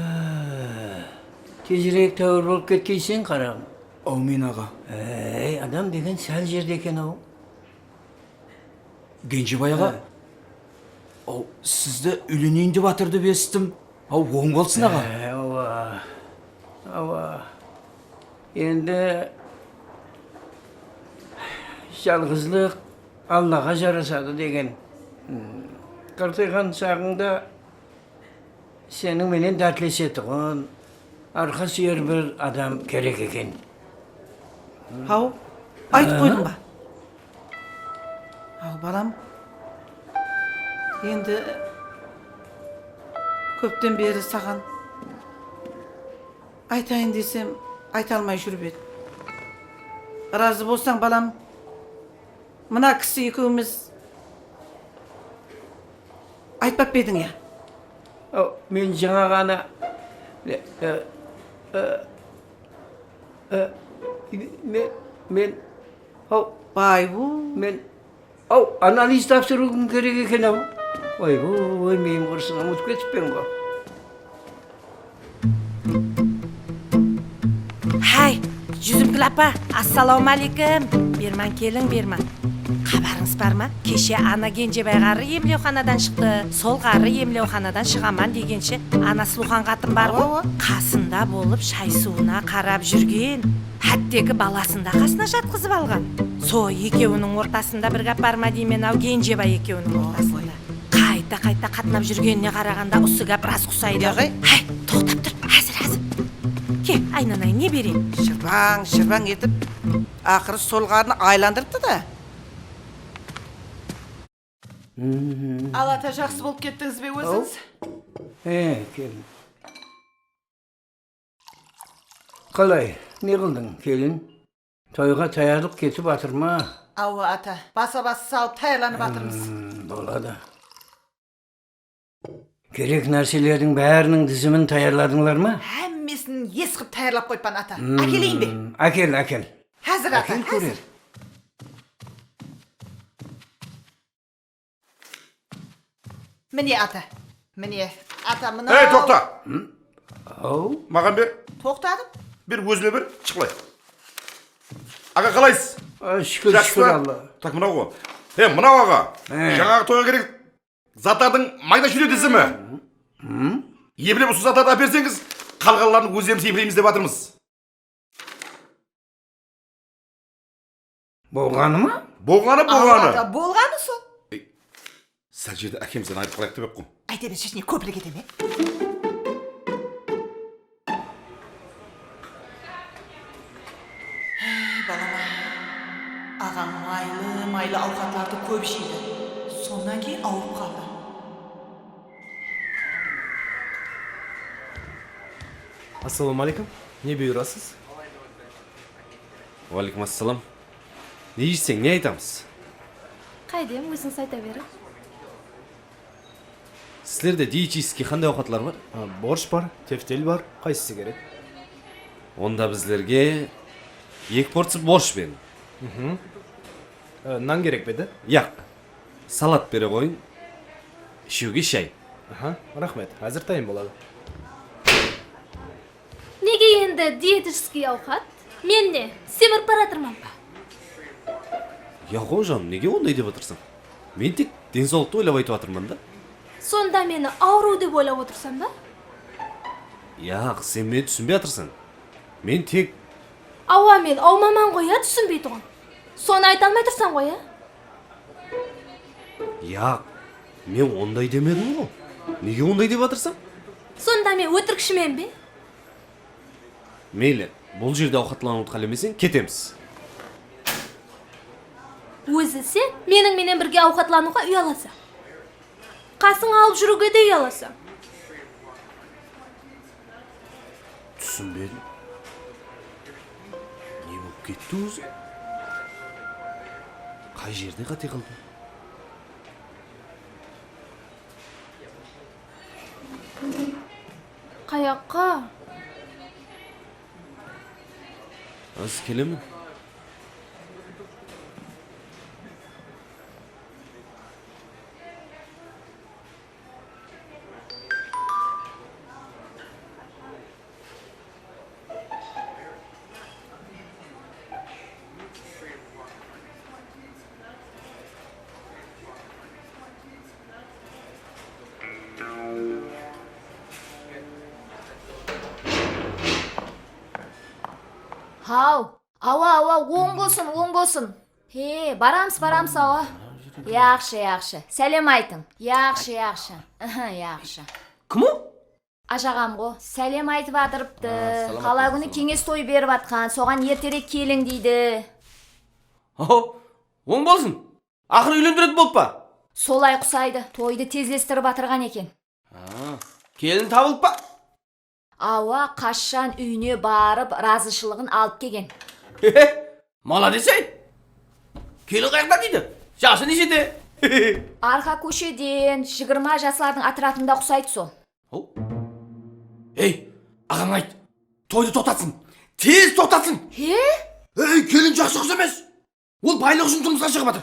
tezirek táwir bolıp ketkeyseń, qaraǵım. Áwmin, aǵa. Ey, adam degen sál jerde eken-aw. Genjebay aǵa, há, aw, sizdi úyleneyin dep atır dep esittim. Aw, oń bolsın, aǵa. Há, awa, awa. Endi jalǵızlıq Allaǵa jarasadı degen. Hmm, qırtıyǵan shaǵıńda seniń menen dártlesetuǵın, arqa súyer bir adam kerek eken. Haw, aytıp qoydıń ba? Haw, balam, endi kópten beri saǵan aytayın desem, ayta almay júrip edim. Razı bolsań, balam, mına kisi ekewimiz aytpap pa ediń ya? Aw, men jańa ǵana, e, e, e, e, men, men, aw, Baybu. Men, aw, analiz tapsırıwım kerek eken-aw. Oyboy, miyim qursın, umıtıp ketippen ǵo. Háy, Júzimgúl apa, assalawma áleykum. Berman, keliń, Berman. Xabarıńız bar ma? Keshe ana Genjebay ǵarrı emlewxanadan shıqtı. Sol ǵarrı emlewxanadan shıǵaman degenshe, ana sulıwxan qatın bar ǵo, awa, awa, qasında bolıp, shay suwına qarap júrgen. Hátteki balasın da qasına jatqızıp alǵan. Sol ekewiniń ortasında bir gáp bar ma deymen-aw, Genjebay ekewiniń ortasında. Qayta-qayta qatnap júrgenine qaraǵanda usı gáp ras qusaydı. Yaǵay. Háy, toqtap tur, házir, házir. Kel, aynanayın, ne bereyin? Shırbań, shırbań etip, aqırı sol ǵarrını aylandırıptı da. Al ata, jaqsı bolıp kettińiz be ózińiz? Aw. He, kelin. Qalay, ne qıldıń, kelin? Toyǵa tayarlıq ketip atır ma? Awa, ata. Basa-bas salıp tayarlanıp atırmız. Hmm, boladı. Kerek nárselerdiń báriniń dizimin tayarladıńlar ma? Hámmesin es qıp tayarlap qoyıppan, ata. Hmm, ákeleyin be? Ákel, ákel. Házir, ata, házir. Ákel, kórer. Mine, ata. Mine, ata, mınaw. Ey, toqta! Aw? Maǵan ber. Toqtadım. Ber, ózime ber, shıqlay. Aǵa, qalaysız? Ay, shúkir, shúkir Alla. Tak, mınaw ǵo. He, mınaw, aǵa. He. Jańaǵı toyǵa kerek zatlardıń mayda-shúyde dizimi. Eplep usı zatlardı áperseńiz, qalǵanların ózlerimiz epleymiz dep atırmız. Bolǵanı ma? Bolǵanı, bolǵanı. Awa, ata, bolǵanı sol. Ey, sál jerde ákemizden ayırıp qalayıq dep ep qo. Áyte ber, sheshine kóplik ete me? Hey, balam-a, aǵań maylı-maylı awqatlardı kóp jeydi. Sonnan keyin awırıp qaldı. Assalawma áleykum. Ne buyırasız? Wa áleykum assalam. Ne jeyseń, ne aytamız? Qáydem, ózińiz ayta beriń. Sizlerde dietический qanday awqatlar bar? A, borsh bar, teftel bar. Qaysısı kerek? Onda bizlerge eki porciya borsh beriń. Mhm. E, nan kerek pe edi? Yaq. Salat bere qoyıń. Ishewge shay. Aha, raxmet. Házir tayın boladı. Nege endi dietический awqat? Men ne, semirip baratırman ba? Yaq-aw, janım, nege onday dep atırsań? Men tek densawlıqtı oylap aytıp atırman da. Sonda meni awırıw dep oylap otırsań ba? Yaq, sen meni túsinbey atırsań. Men tek... Awa, men awmaman ǵoy, ya, túsinbeytuǵın. Sonı ayta almay tursań ǵoy, ya? Yaq, men onday demedim ǵo. Nege onday dep atırsań? Sonda men ótirik ishimen be? Meyli, bul jerde awqatlanıwdı qálemeseń, ketemiz. Ózi sen meniń menen birge awqatlanıwǵa uyalasań. Qasıńa alıp júriwge de uyalasań. Túsinbedim. Ne bolıp ketti ózi? Qay jerde qáte qaldım? Qayaqqa? Házir kelemen. Haw, awa, awa, oń bolsın, oń bolsın. He, baramız, baramız, awa. Yaqshı, yaqshı. Sálem aytıń. Yaqshı, yaqshı. Aha, yaqshı. Kim o? Ajaǵam ǵo, sálem aytıp atırıptı. Qala kúni keńes toyı berip atqan, soǵan erterek keliń deydi. Oho, oń bolsın. Aqırı úylendiretin bolıp pa? Solay qusaydı, toydı tezlestirip atırǵan eken. A, kelin tabılıp pa? Awa, qashshan úyine barıp, razıshılıǵın alıp kelgen. Malades-ey! Kelin qayaqta deydi? Jası neshede? Arqa kósheden, jigirma jaslardıń átirapında qusaydı sol. Haw. Ey, aǵańa ayt, toydı toqtatsın. Tez toqtatsın. He? Ey, kelin jaqsı qız emes. Ol baylıq ushın turmısqa shıǵıp atır.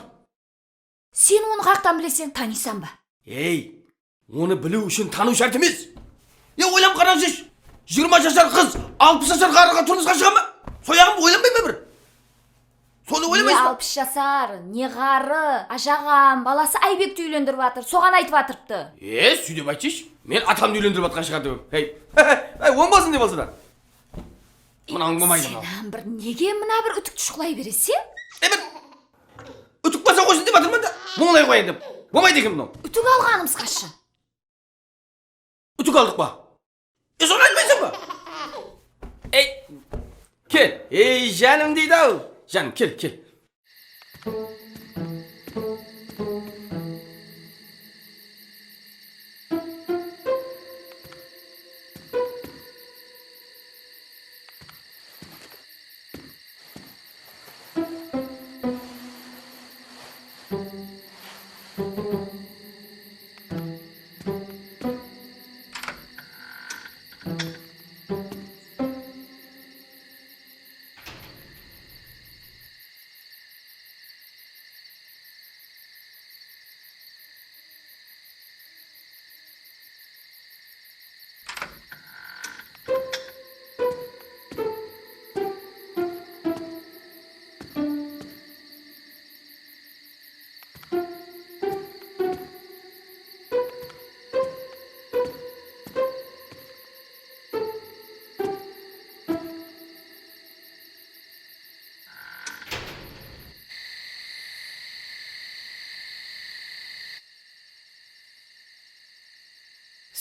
Sen onı qayaqtan bileseń, tanıysań ba? Ey, onı biliw ushın tanıw shárt emes. Ya, oylanıp qarańshı, jigirma jasar qız alpıs jasar ǵarrıǵa turmısqa shıǵa ma? Soyaǵın oylanbay ma bir? Sonı oylamayız ba? Ne alpıs jasar, ne ǵarrı, ajaǵam, balası Aybekti úylendirip atır, soǵan aytıp atırıptı. E, sóydep aytshısh, men atamdı úylendirip atqan shıǵar dep. Hey, hey, oń bolsın ne bolsa da. Mınaw bolmaydı mınaw. Sen hám bir nege mına bir útikti shuqlay bereseń? E, bir útik bolsa qoysın dep atırman da, muńlay qoyayın dep. Bolmaydı eken mınaw. Útik alǵanımız qashshan? Útik aldıq pa? E, sonı aytpaysań ba? Ey, kel. Ey, janım deydi-aw. Janım, kel, kel.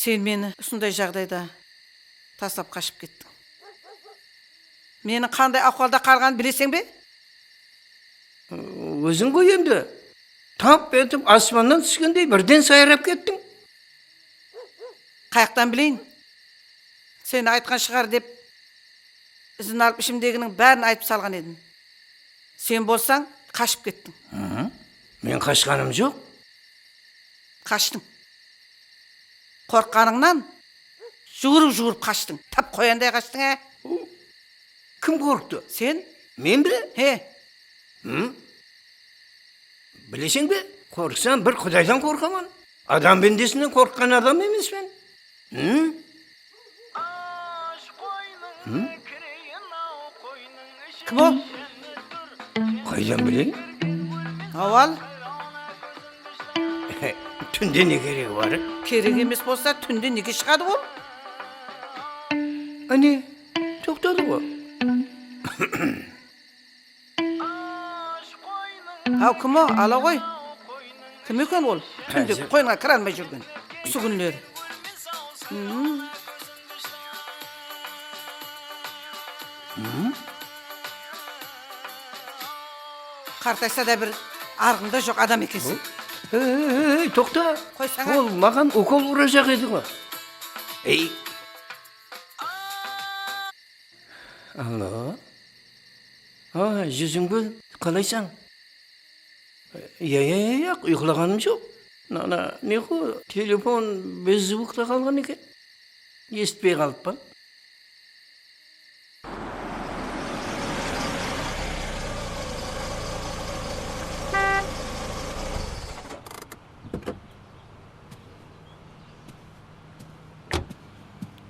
Sen meni usınday jaǵdayda taslap qashıp kettiń. Meniń qanday ahwalda qalǵanın bileseń be? Óziń ǵoy endi. Tamp etip aspannan túsgendey birden sayrap kettiń. Qayaqtan bileyin? Seni aytqan shıǵar dep, izin alıp ishimdeginiń bárin aytıp salǵan edim. Sen bolsań, qashıp kettiń. Hı-hı. Men qashqanım joq. Qashtıń. Qorqqanıńnan juwırıp-juwırıp qashtıń. Tap qoyanday qashtıń, á? Kim qorqtı? Sen. Men be? He. Hı? Bileseń be, qorqsam, bir Qudaydan qorqaman. Adam bendesinden qorqqan adam emespen. Hı? Hı? Kim ol? Qaydan bileyin? Awal. Túnde ne keregi bar? Kerek emes bolsa, túnde nege shıǵadı ol? Áne, toqtadı ǵo. Haw, kim o? Ala ǵoy. Kim eken ol? Túnde qoyınǵa kire almay júrgen. Usı kúnleri. Hmm. Qartaysa da bir arǵıń da joq adam ekenseń. Ey, ey, ey, toqta. Qoysań. Ol maǵan ukol urajaq edi ǵo. Ey. Allo. A, Júzińgúl, qalaysań? Iya, iya, iya, yoq, uyqılaǵanım joq. Mına, mına, ne qo, telefon bezzvukta qalǵan eken. Esitpey qalıppan.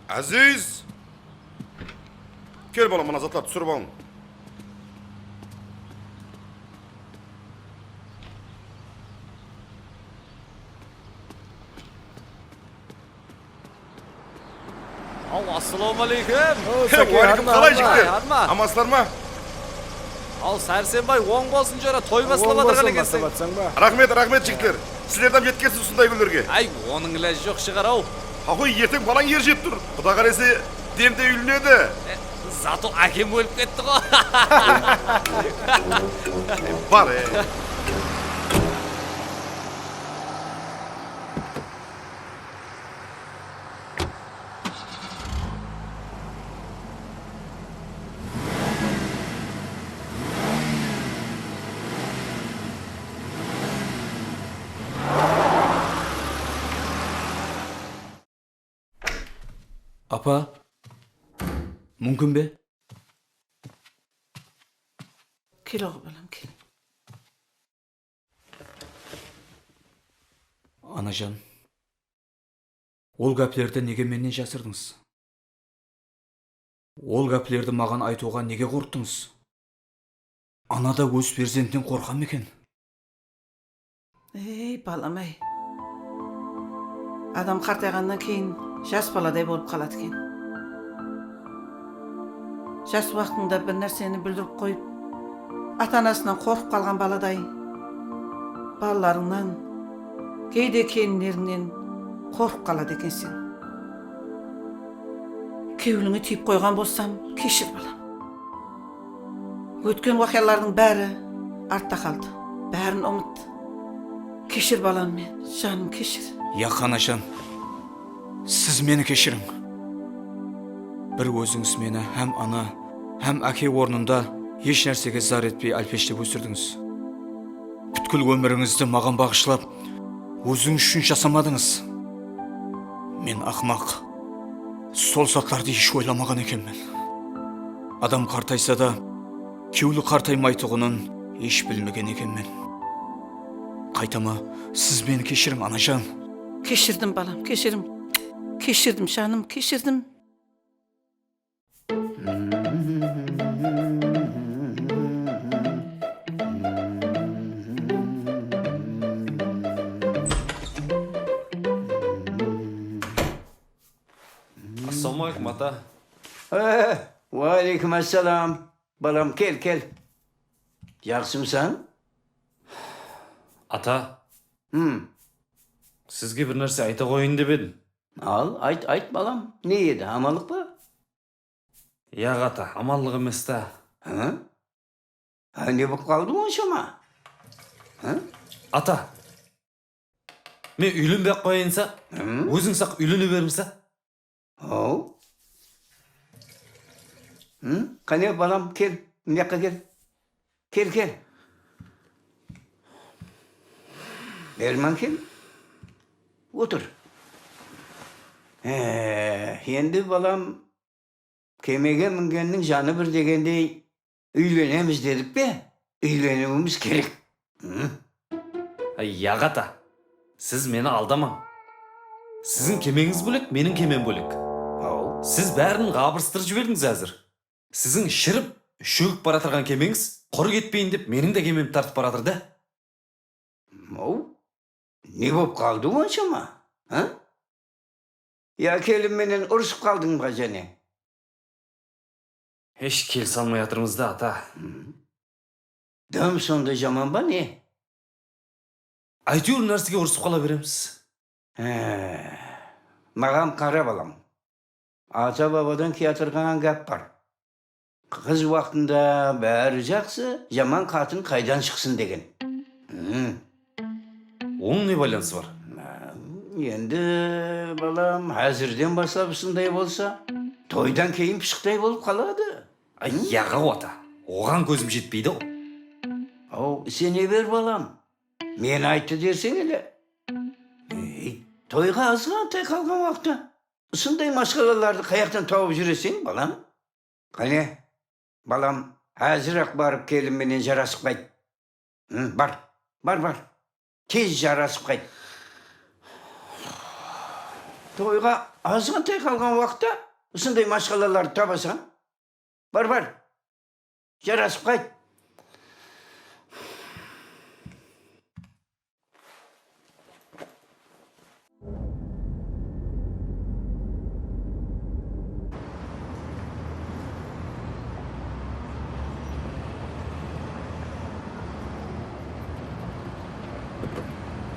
Áziz! Kel, balam, mına zatlardı túsirip alıń. Aw, assalawma aleykum. O, Sáke, Wáleykum, harma, qalay, harma, jigitler? Harma. Amansızlar ma? Aw, Sársenbay, oń bolsın, jora, toy baslap atırǵan ekenseń. Oń bolsın, baslap atsań ba? Raxmet, raxmet, jigitler. Sizlerdi hám jetkersiz usınday kúnlerge. Áy, onıń ilajı joq shıǵar-aw. Haqoy, erteń balań er jep tur. Quda qálese, demde úylenedi. E, zato ákem ólip ketti ǵo. Bar, e. Apa, múmkin be? Kel, aǵa balam, kel. Anajan, ol gáplerdi nege mennen jasırdıńız? Ol gáplerdi maǵan aytıwǵa nege qorıqtıńız? Ana da óz perzentinen qorqa ma eken? Ey, balam-ay. Adam qartayǵannan keyin jas baladay bolıp qaladı eken. Jas waqtıńda bir nárseni búldirip qoyıp, ata-anasınan qorqıp qalǵan baladay, balalarıńnan, geyde kelinlerińnen qorqıp qaladı ekenseń. Kewlińe tiyip qoyǵan bolsam, keshir, balam. Ótken waqıyalardıń bári artta qaldı. Bárin umıt. Keshir, balam, meni, janım, keshir. Yaq, anajan. Siz meni keshiriń. Bir ózińiz meni hám ana, hám áke ornında hesh nársege zar etpey álpeshlep ósirdińiz. Pútkil ómirińizdi maǵan baǵıshlap, ózińiz ushın jasamadıńız. Men aqmaq. Sol zatlardı hesh oylamaǵan ekenmen. Adam qartaysa da, kewli qartaymaytuǵının hesh bilmegen ekenmen. Qaytama, siz meni keshiriń, anajan. Keshirdim, balam, keshirdim. Keshirdim, janım, keshirdim. Assalawma aleykum, ata. E, wa aleykum assalam. Balam, kel, kel. Jaqsımısań? Ata. Hım. Sizge bir nárse ayta qoyayın dep edim. Al, ayt, ayt, balam. Ne edi, amanlıq pa? Yaq, ata, amanlıq emes ta. Hı? Á, ne bolıp qaldı onsha ma? Hı? Ata, men úylenbey-aq qoyayın sa, hım, óziń saq úylene bermesa. Haw. Hım? Qáne, balam, kel, mıyaqqa kel. Kel, kel. Berman, kel. Otır. E, endi, balam, kemege mingenniń janı bir degendey, úylenemiz dedik pe? Úyleniwimiz kerek. Hı? Ay, yaq, ata. Siz meni aldamań. Siziń kemeńiz bólek, meniń kemem bólek. Haw. Siz bárin ǵabırıstırıp jiberdińiz házir. Siziń shirip, shógip baratırǵan kemeńiz qurı ketpeyin dep meniń de kememdi tartıp baratır da. Haw. Ne bolıp qaldı onsha ma? Ha? Ya kelin menen urısıp qaldıń ba jáne? Hesh kelise almay atırmız da, ata. Dım sonda jaman ba ne? Áytewir nársege urısıp qala beremiz. Há, maǵan qara, balam. Ata-babadan kiyatırǵan gáp bar. Qız waqtında bári jaqsı, jaman qatın qaydan shıqsın degen. Hım. Onıń ne baylanısı bar? Endi, balam, házirden baslap usınday bolsa, toydan keyin pıshıqtay bolıp qaladı. Ay, yaǵaw, ata, oǵan kózim jetpeydi-aw. Aw, isene ber, balam. Men ayttı derseń ele. Ey, toyǵa azǵantay qalǵan waqıtta usınday mashqalalardı qayaqtan tawıp júreseń, balam? Qáne, balam, házir-aq barıp kelin menen jarasıp qayt. Hı, bar, bar, bar. Tez jarasıp qayt. Toyǵa azǵantay qalǵan waqıtta usınday mashqalalardı tabasań. Bar, bar. Jarasıp qayt.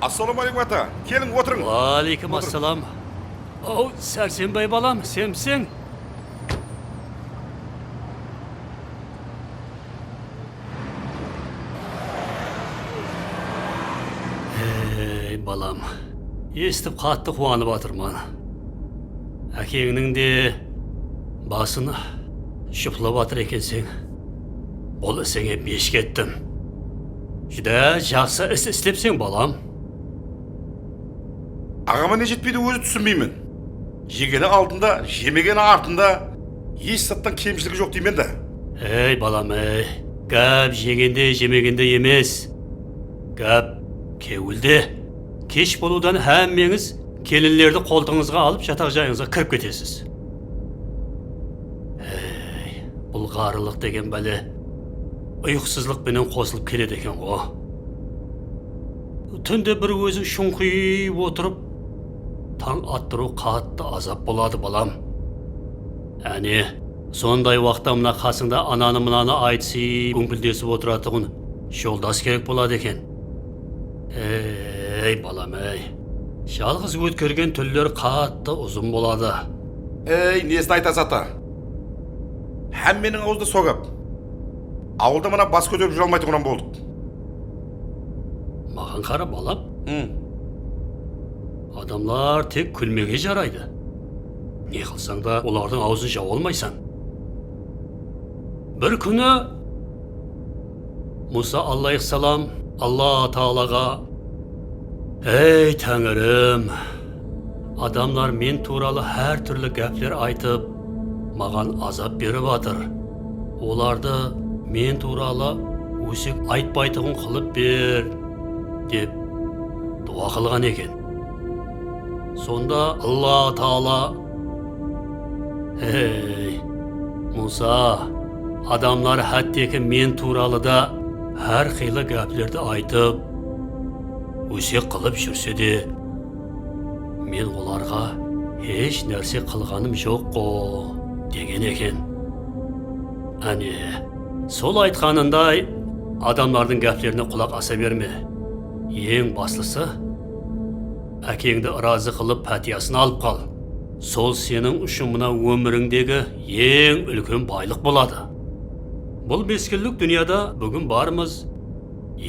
Assalawma áleykum, ata. Keliń, otırıń. Wa áleykum assalam. Aw, Sársenbay balam, senbiseń? Ey, balam, esitip qattı quwanıp atırman. Ákeńniń de basın jıplap atır ekenseń. Bul isińe besh kettim. Júdá jaqsı is islepseń, balam. Aǵama ne jetpeydi, ózi túsinbeymen. Jegeni aldında, jemegeni artında, hesh zattan kemshiligi joq deymen da. Ey, balam, ey, gáp jegende, jemegende emes. Gáp kewilde. Kesh bolıwdan hámmeńiz kelinlerdi qoltıńızǵa alıp, jataq jayıńızǵa kirip ketesiz. Ey, bul ǵarrılıq degen bále uyqısızlıq penen qosılıp keledi eken ǵo. Túnde bir óziń shuńqıyıp otırıp, tań attırıw qattı azap boladı, balam. Áne, sonday waqıtta mına qasıńda ananı-mınanı aytısıp, kóńpildesip otıratuǵın joldas kerek boladı eken. Ey, balam, ey. Jalǵız ótkergen túnler qattı uzın boladı. Ey, nesin aytasız, ata? Hámmeniń awzında sol gáp. Awılda mına bas kóterip júre almaytuǵın boldıq. Maǵan qara, balam. Hı. Adamlar tek kúlmege jaraydı. Ne qılsań da, olardıń awzın jawa almaysań. Bir kúni Musa alayhissalam Alla taalaǵa, "Ey Táńirim, adamlar men tuwralı hár túrli gápler aytıp, maǵan azap berip atır. Olardı men tuwralı ósek aytpaytuǵın qılıp ber", dep duwa qılǵan eken. Sonda Alla taala, "Hey, Musa, adamlar hátteki men tuwralı da hár qıylı gáplerdi aytıp, ósek qılıp júrse de, men olarǵa hesh nárse qılǵanım joq-ǵo", degen eken. Áne, sol aytqanınday, adamlardıń gáplerine qulaq asa berme. Eń baslısı, ákeńdi ırazı qılıp, pátiyasın alıp qal. Sol seniń ushın mına ómirińdegi eń úlken baylıq boladı. Bul mezgillik dúnyada búgin barmız,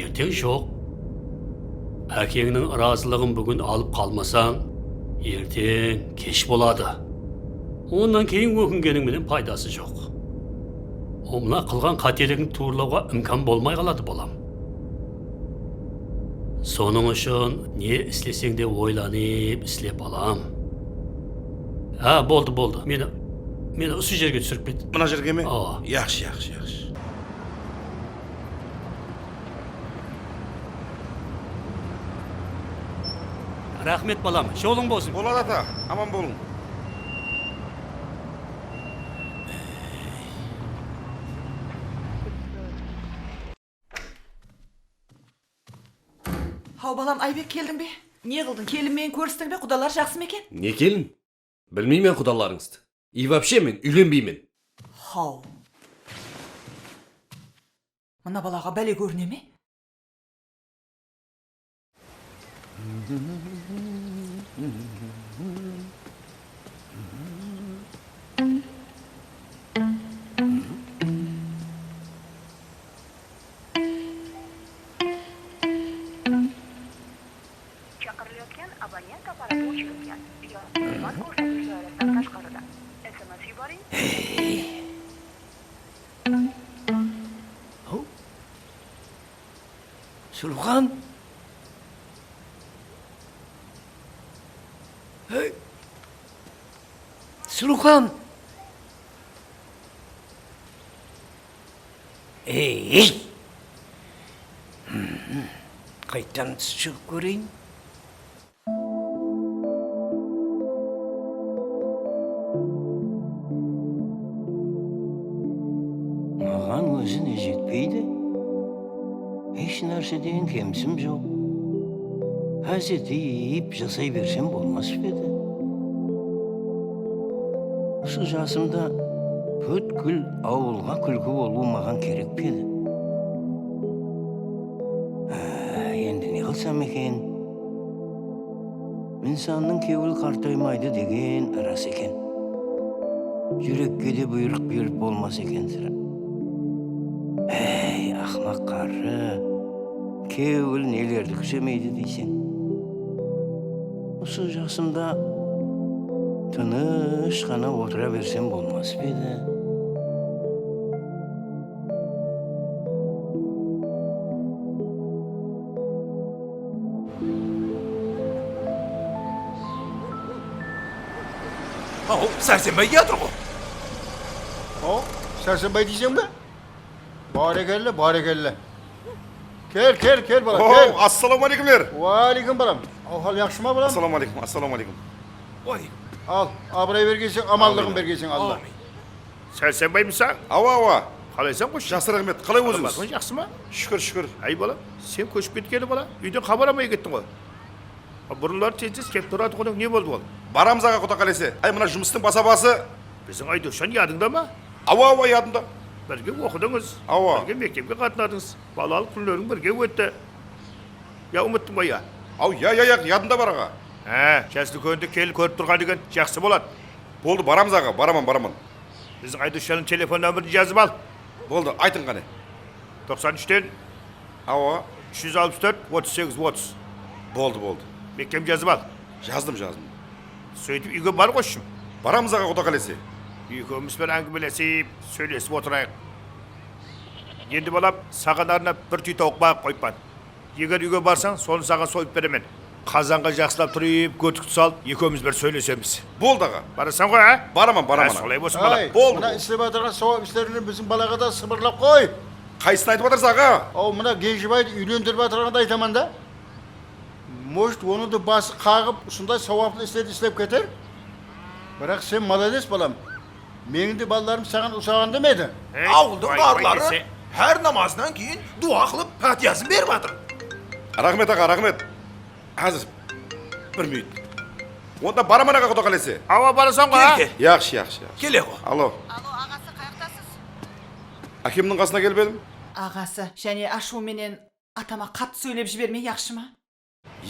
erteń joq. Ákeńniń ırazılıǵın búgin alıp qalmasań, erteń kesh boladı. Onnan keyin ókingeniń menen paydası joq. O, mına qılǵan qáteligiń tuwrılawǵa imkan bolmay qaladı, balam. Sonıń ushın ne isleseń de oylanıp isle, balam. Há, boldı, boldı. Meni, meni usı jerge túsirip ket. Mına jerge me? Awa. Yaqshı, yaqshı, yaqshı. Raxmet, balam. Jolıń bolsın. Boladı, ata. Aman bolıń. Haw, balam, Aybek, keldiń be? Ne qıldıń, kelin menen kóristiń be, qudalar jaqsı ma eken? Ne kelin? Bilmeymen qudalarıńızdı. I вообще men úylenbeymen. Haw. Mına balaǵa bále kórine me? Chaqirilayotgan abonent apparati o'chirilgan yoki xizmat ko'rsatish doirasidan tashqarida. S M S yuboring. Hov. Sulıwxan! Hey! Sulıwxan! Ey! Qayttan tús shıǵıp kóreyin. Maǵan ózine jetpeydi. Hesh nárseden kemsim joq. Házir deyip jasay bersem bolmas pa edi? Usı jasımda pútkil awılǵa kúlki bolıwı maǵan kerek pe edi? Á, endi ne qılsam eken? Insannıń kewli qartaymaydı degen ras eken. Júrekke de buyrıq berip bolmas eken sirá. Áy, aqmaq qarrı, kewil nelerdi kúsemeydi deyseń. Usı jasımda tınısh ǵana otıra bersem bolmas pa edi? Aw, Sársenbay kiyatır ǵo. Aw, Sársenbay deyseń be? Bárekella, bárekella. Kel, kel, kel, balam, kel. Assalawma áleykumler. Wa áleykum, balam. Aw-hal yaqshı ma, balam? Assalawma áleykum, assalawma áleykum. Al, abıray bergenseń, amanlıǵın bergenseń, Alla. Ámin. Sársenbaymısań? Awa, awa. Qalaysań, qoshsha? Jaqsı, raxmet. Qalay ózińiz? Salamatıń, jaqsı ma? Shúkir, shúkir. Áy, balam, sen kóship ketkeńli, bala, úyden xabar almay kettiń ǵoy. Burınları tez-tez kelip turatuǵın ediń, ne boldı ol? Baramız, aǵa, Quda qálese. Áy, mına jumıstıń basa-bası. Biziń Aydosjan yadıńda ma? Awa, awa, yadımda. Birge oqıdıńız. Awa. Birge mektepke qatnadıńız. Balalıq kúnleriń birge ótti. Ya umıttıń ba, ya? Aw, ya, ya, ya, yadımda bar, aǵa. Há, jas úlkendi kelin kórip turǵan eken, jaqsı boladı. Boldı, baramız, aǵa, baraman, baraman. Biziń Aydosjannıń telefon nomerin jazıp al. Boldı, aytıń qáne. Toqsan úshten. Awa. Úsh júz alpıs tórt, otız segiz, otız. Boldı, boldı. Bekkem jazıp al. Jazdım, jazdım. Sóytip úyge bar, qoshshım. Baramız, aǵa, Quda qálese. Ekewimiz bir áńgimelesip, sóylesip otırayıq. Endi, balam, saǵan arnap bir túy tawıq baǵıp qoyıppan. Eger úyge barsań, sonı saǵan soyıp beremen. Qazanǵa jaqsılap turıp, gótikti salıp, ekewimiz bir sóylesemiz. Boldı, aǵa. Barasań ǵoy, á? Baraman, baraman. Há, solay bolsın, bala. Boldı. Mına islep atırǵan sawap islerińnen biziń balaǵa da sıbırlap qoy. Qaysısın aytıp atırsız, aǵa? Aw, mına Genjebaydı úylendirip atırǵandı aytaman da. Может, onıń da bası qaǵıp, usınday sawaplı islerdi islep keter? Biraq sen molodec, balam. Meniń de balalarım saǵan usaǵan demedi. Awıldıń ǵarrıları hár namazınan keyin duwa qılıp, pátiyasın berip atır. Raxmet, aǵa, raxmet. Házir, bir minut. Onda baraman, aǵa, Quda qálese. Awa, barasań ǵoy, á? Kel, kel. Yaqshı, yaqshı, yaqshı. Kele ǵo. Alo. Alo, aǵası, qayaqtasız? Ákemniń qasına kelip edim. Aǵası, jáne ashıw menen atama qattı sóylep jibermeń, yaqshı ma?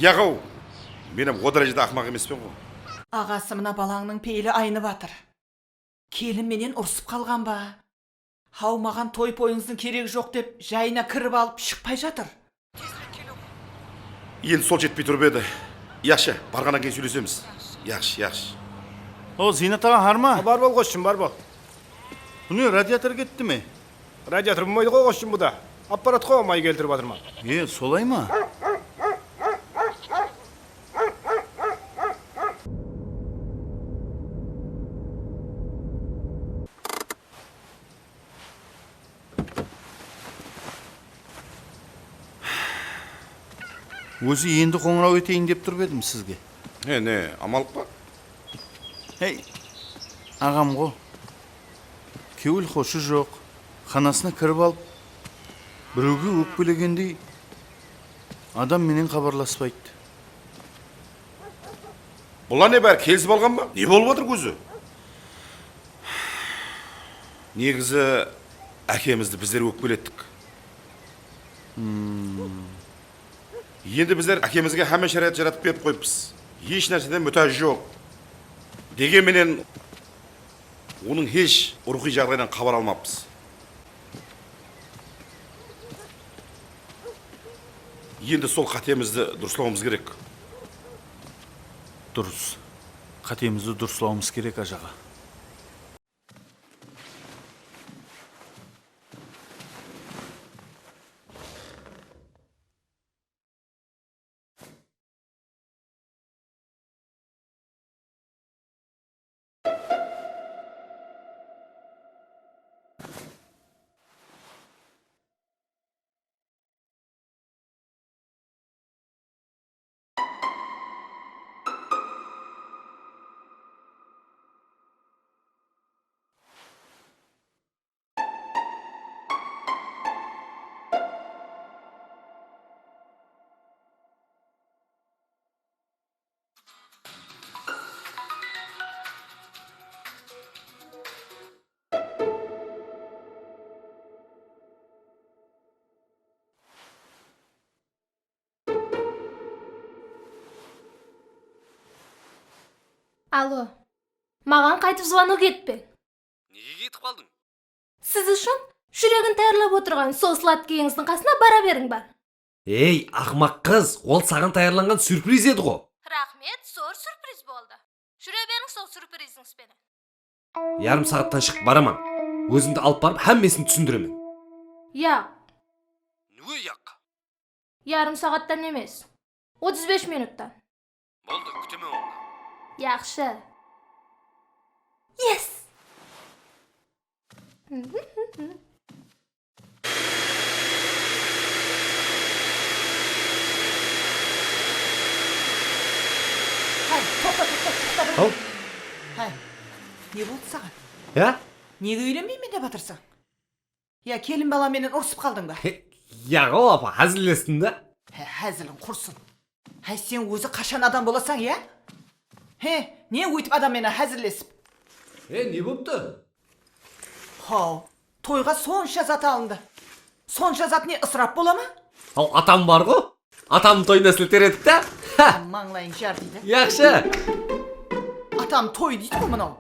Yaq-aw, men hám o dárejede aqmaq emespen ǵo. Aǵası, mına balańnıń peyili aynıp atır. Kelin menen urısıp qalǵan ba? Haw, maǵan toy-poyıńızdıń keregi joq dep, jayına kirip alıp shıqpay jatır. Endi sol jetpey turıp edi. Yaqshı, barǵannan keyin sóylesemiz. Yaqshı, yaqshı. O, Ziynat aǵa, harma? Bar bol, qoshshım, bar bol. Bu ne, radiator ketti me? Radiator bolmaydı ǵo, qoshshım, bu da. Apparat ǵo, may keltirip atırman. E, solay ma? Ózi endi qońıraw eteyin dep turıp edim sizge. E, ne, amanlıq pa? Hey, aǵam ǵo. Kewil xoshı joq, xanasına kirip alıp, birewge ókpelegendey adam menen xabarlaspaydı. Bular ne, bári kelisip alǵan ba? Ne bolıp atır ózi? Negizi, ákemizdi bizler ókpelettik. Hmm. Endi bizler ákemizge hámme sharayat jaratıp berip qoyıppız. Hesh nárseden mútáji joq. Degen menen, onıń hesh ruwxıy jaǵdayınan xabar almapız. Endi sol qátemizdi durıslawımız kerek. Durıs. Qátemizdi durıslawımız kerek, ájaǵa. Alo. Maǵan qaytıp zvonok etpeń. Nege ketip qaldıń? Siz ushın júregin tayarlap otırǵan sol sladkiyıńızdıń qasına bara beriń bar. Ey, aqmaq qız, ol saǵan tayarlanǵan syurpriz edi ǵo. Raxmet, zor syurpriz boldı. Júre beriń sol syurprizińiz benen. Yarım saattan shıǵıp baraman. Ózimdi alıp barıp hámmesin túsindiremen. Yaq. Nege yaq? Yarım saattan emes. Otız bes minuttan. Boldı, kútemen onda. Yaqshı. Yes! Hay, toqta, toqta, toqta, bir. Haw? Hay, ne boldı saǵan? Ya? Nege úylenbeymen dep atırsań? Ya kelin bala menen urısıp qaldıń ba? He, yaǵo, apa, házillestim da. He, háziliń qursın. Hay, sen ózi qashan adam bolasań, ya? He, ne óytip adam menen házillesip? E, ne boptı? Haw, toyǵa sonsha zat alındı. Sonsha zat ne, ısırap bola ma? Haw, atam bar ǵo. Atamnıń toyına silter edik ta. Ha! Mańlayıń jar deydi. Yaqshı. Atam toy deydi ǵo mınaw.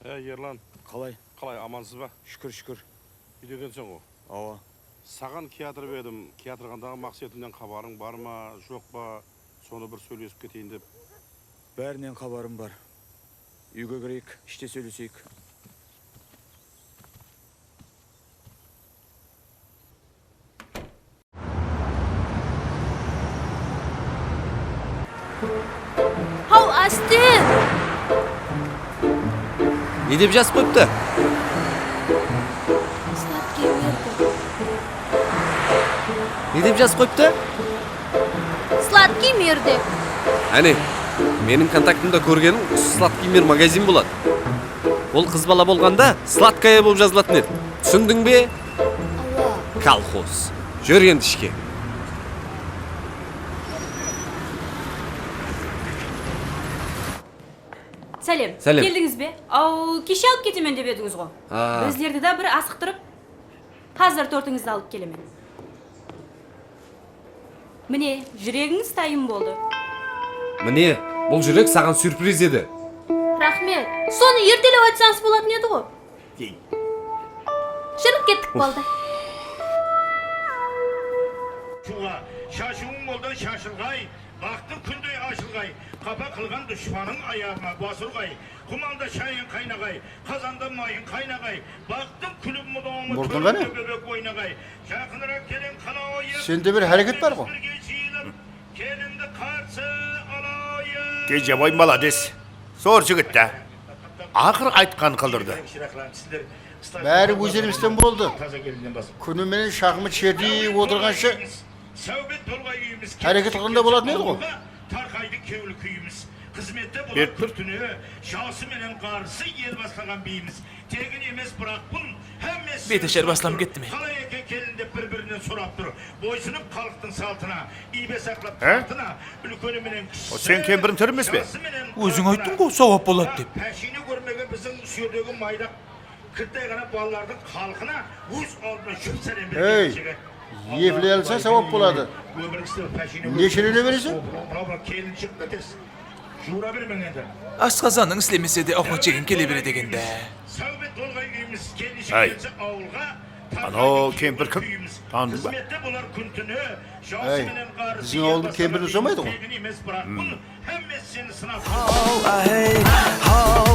Ey, Erlan. Qalay? Qalay, amansız ba? Shúkir, shúkir. Úyde ekenseń ǵo. Awa. Saǵan kiyatırıp edim, kiyatırǵandaǵı Maqsetimnen xabarıń bar ma, joq pa, sonı bir sóylesip keteyin dep. Bárinen xabarım bar. Úyge kireyik, ishte sóyleseyik. Haw, áste! Ne dep jazıp qoyıptı? Sladkiy mir dep. Ne dep jazıp qoyıptı? Sladkiy mir dep. Áne, meniń kontaktımda kórgeniń usı Sladkiy mir magazin boladı. Ol qız bala bolǵanda sladkaya bolıp jazılatın edi. Túsindiń be? Awa. Kolxoz. Júr endi ishke. Sálem. Sálem. Keldińiz be? Aw, keshe alıp ketemen dep edińiz ǵo. A. Bizlerdi de bir asıqtırıp, házir tortıńızdı alıp kelemen. Mine, júregińiz tayın boldı. Mine, bul júrek saǵan syurpriz edi. Raxmet. Sonı ertelep aytsańız bolatın edi ǵo. Júriń kettik, boldı. Shuwa, shashıwıń moldan shashılǵay. Baxtım kúndey ashılǵay, qapa qılǵan dushpanıń ayaǵıńa bas urǵay. Qumanda shayıń qaynaǵay, qazanda mayıń qaynaǵay. Baxtım kúlip mudawma Murtıń qáne? Kórińde bóbek oynaǵay. Jaqınıraq keliń qalalayıq. Sende bir háreket bar ǵo. Birge jıyılıp, kelindi qarsı alayıq. Kenjebay, malades. Zor jigit ta. Aqır aytqanın qıldırdı. Bári óz elimizden boldı. Kúni menen shaqımı shertiyip otırǵansha Háreket qılǵanda bolatuǵın edi ǵoy. Tarqaydı kewil kúyimiz. Xızmette bolar kúrtini, jası menen ǵarrısı el baslaǵan biyimiz. Tegin emes, biraq bul hámmesi. Beti ashar baslanıp ketti men. Qalay eken kelin dep bir-birinen sorap tur. Boysınıp xalıqtıń saltına, iybe saqlap taxtına, úlkeni menen kishisi. O sen kempiriń tiri emes pe? Óziń ayttıń ǵo, sawap boladı dep. Páshiyne kórmegen biziń usı jerdegi maydaq Kirittey ǵana balalardıń xalqına óz aldına jup sálem bergen. Ey, jigit. Epiley alsań, sawap boladı. Neshelene bereseń? Mına, mına, kelinshek qátes. Juwıra bermeń endi. Asqazannıń islemese de, awqat jeging kele beredi eken de. Sáwbet bolǵay úyimiz, kelinshek kelse awılǵa. Anaw kempir kim? Tanıdıń ba? Xızmette bolar kún-túni. Ey, biziń awıldıń kempirin usamaydı ǵoy. Hámmesi seni sınap. How I hate, how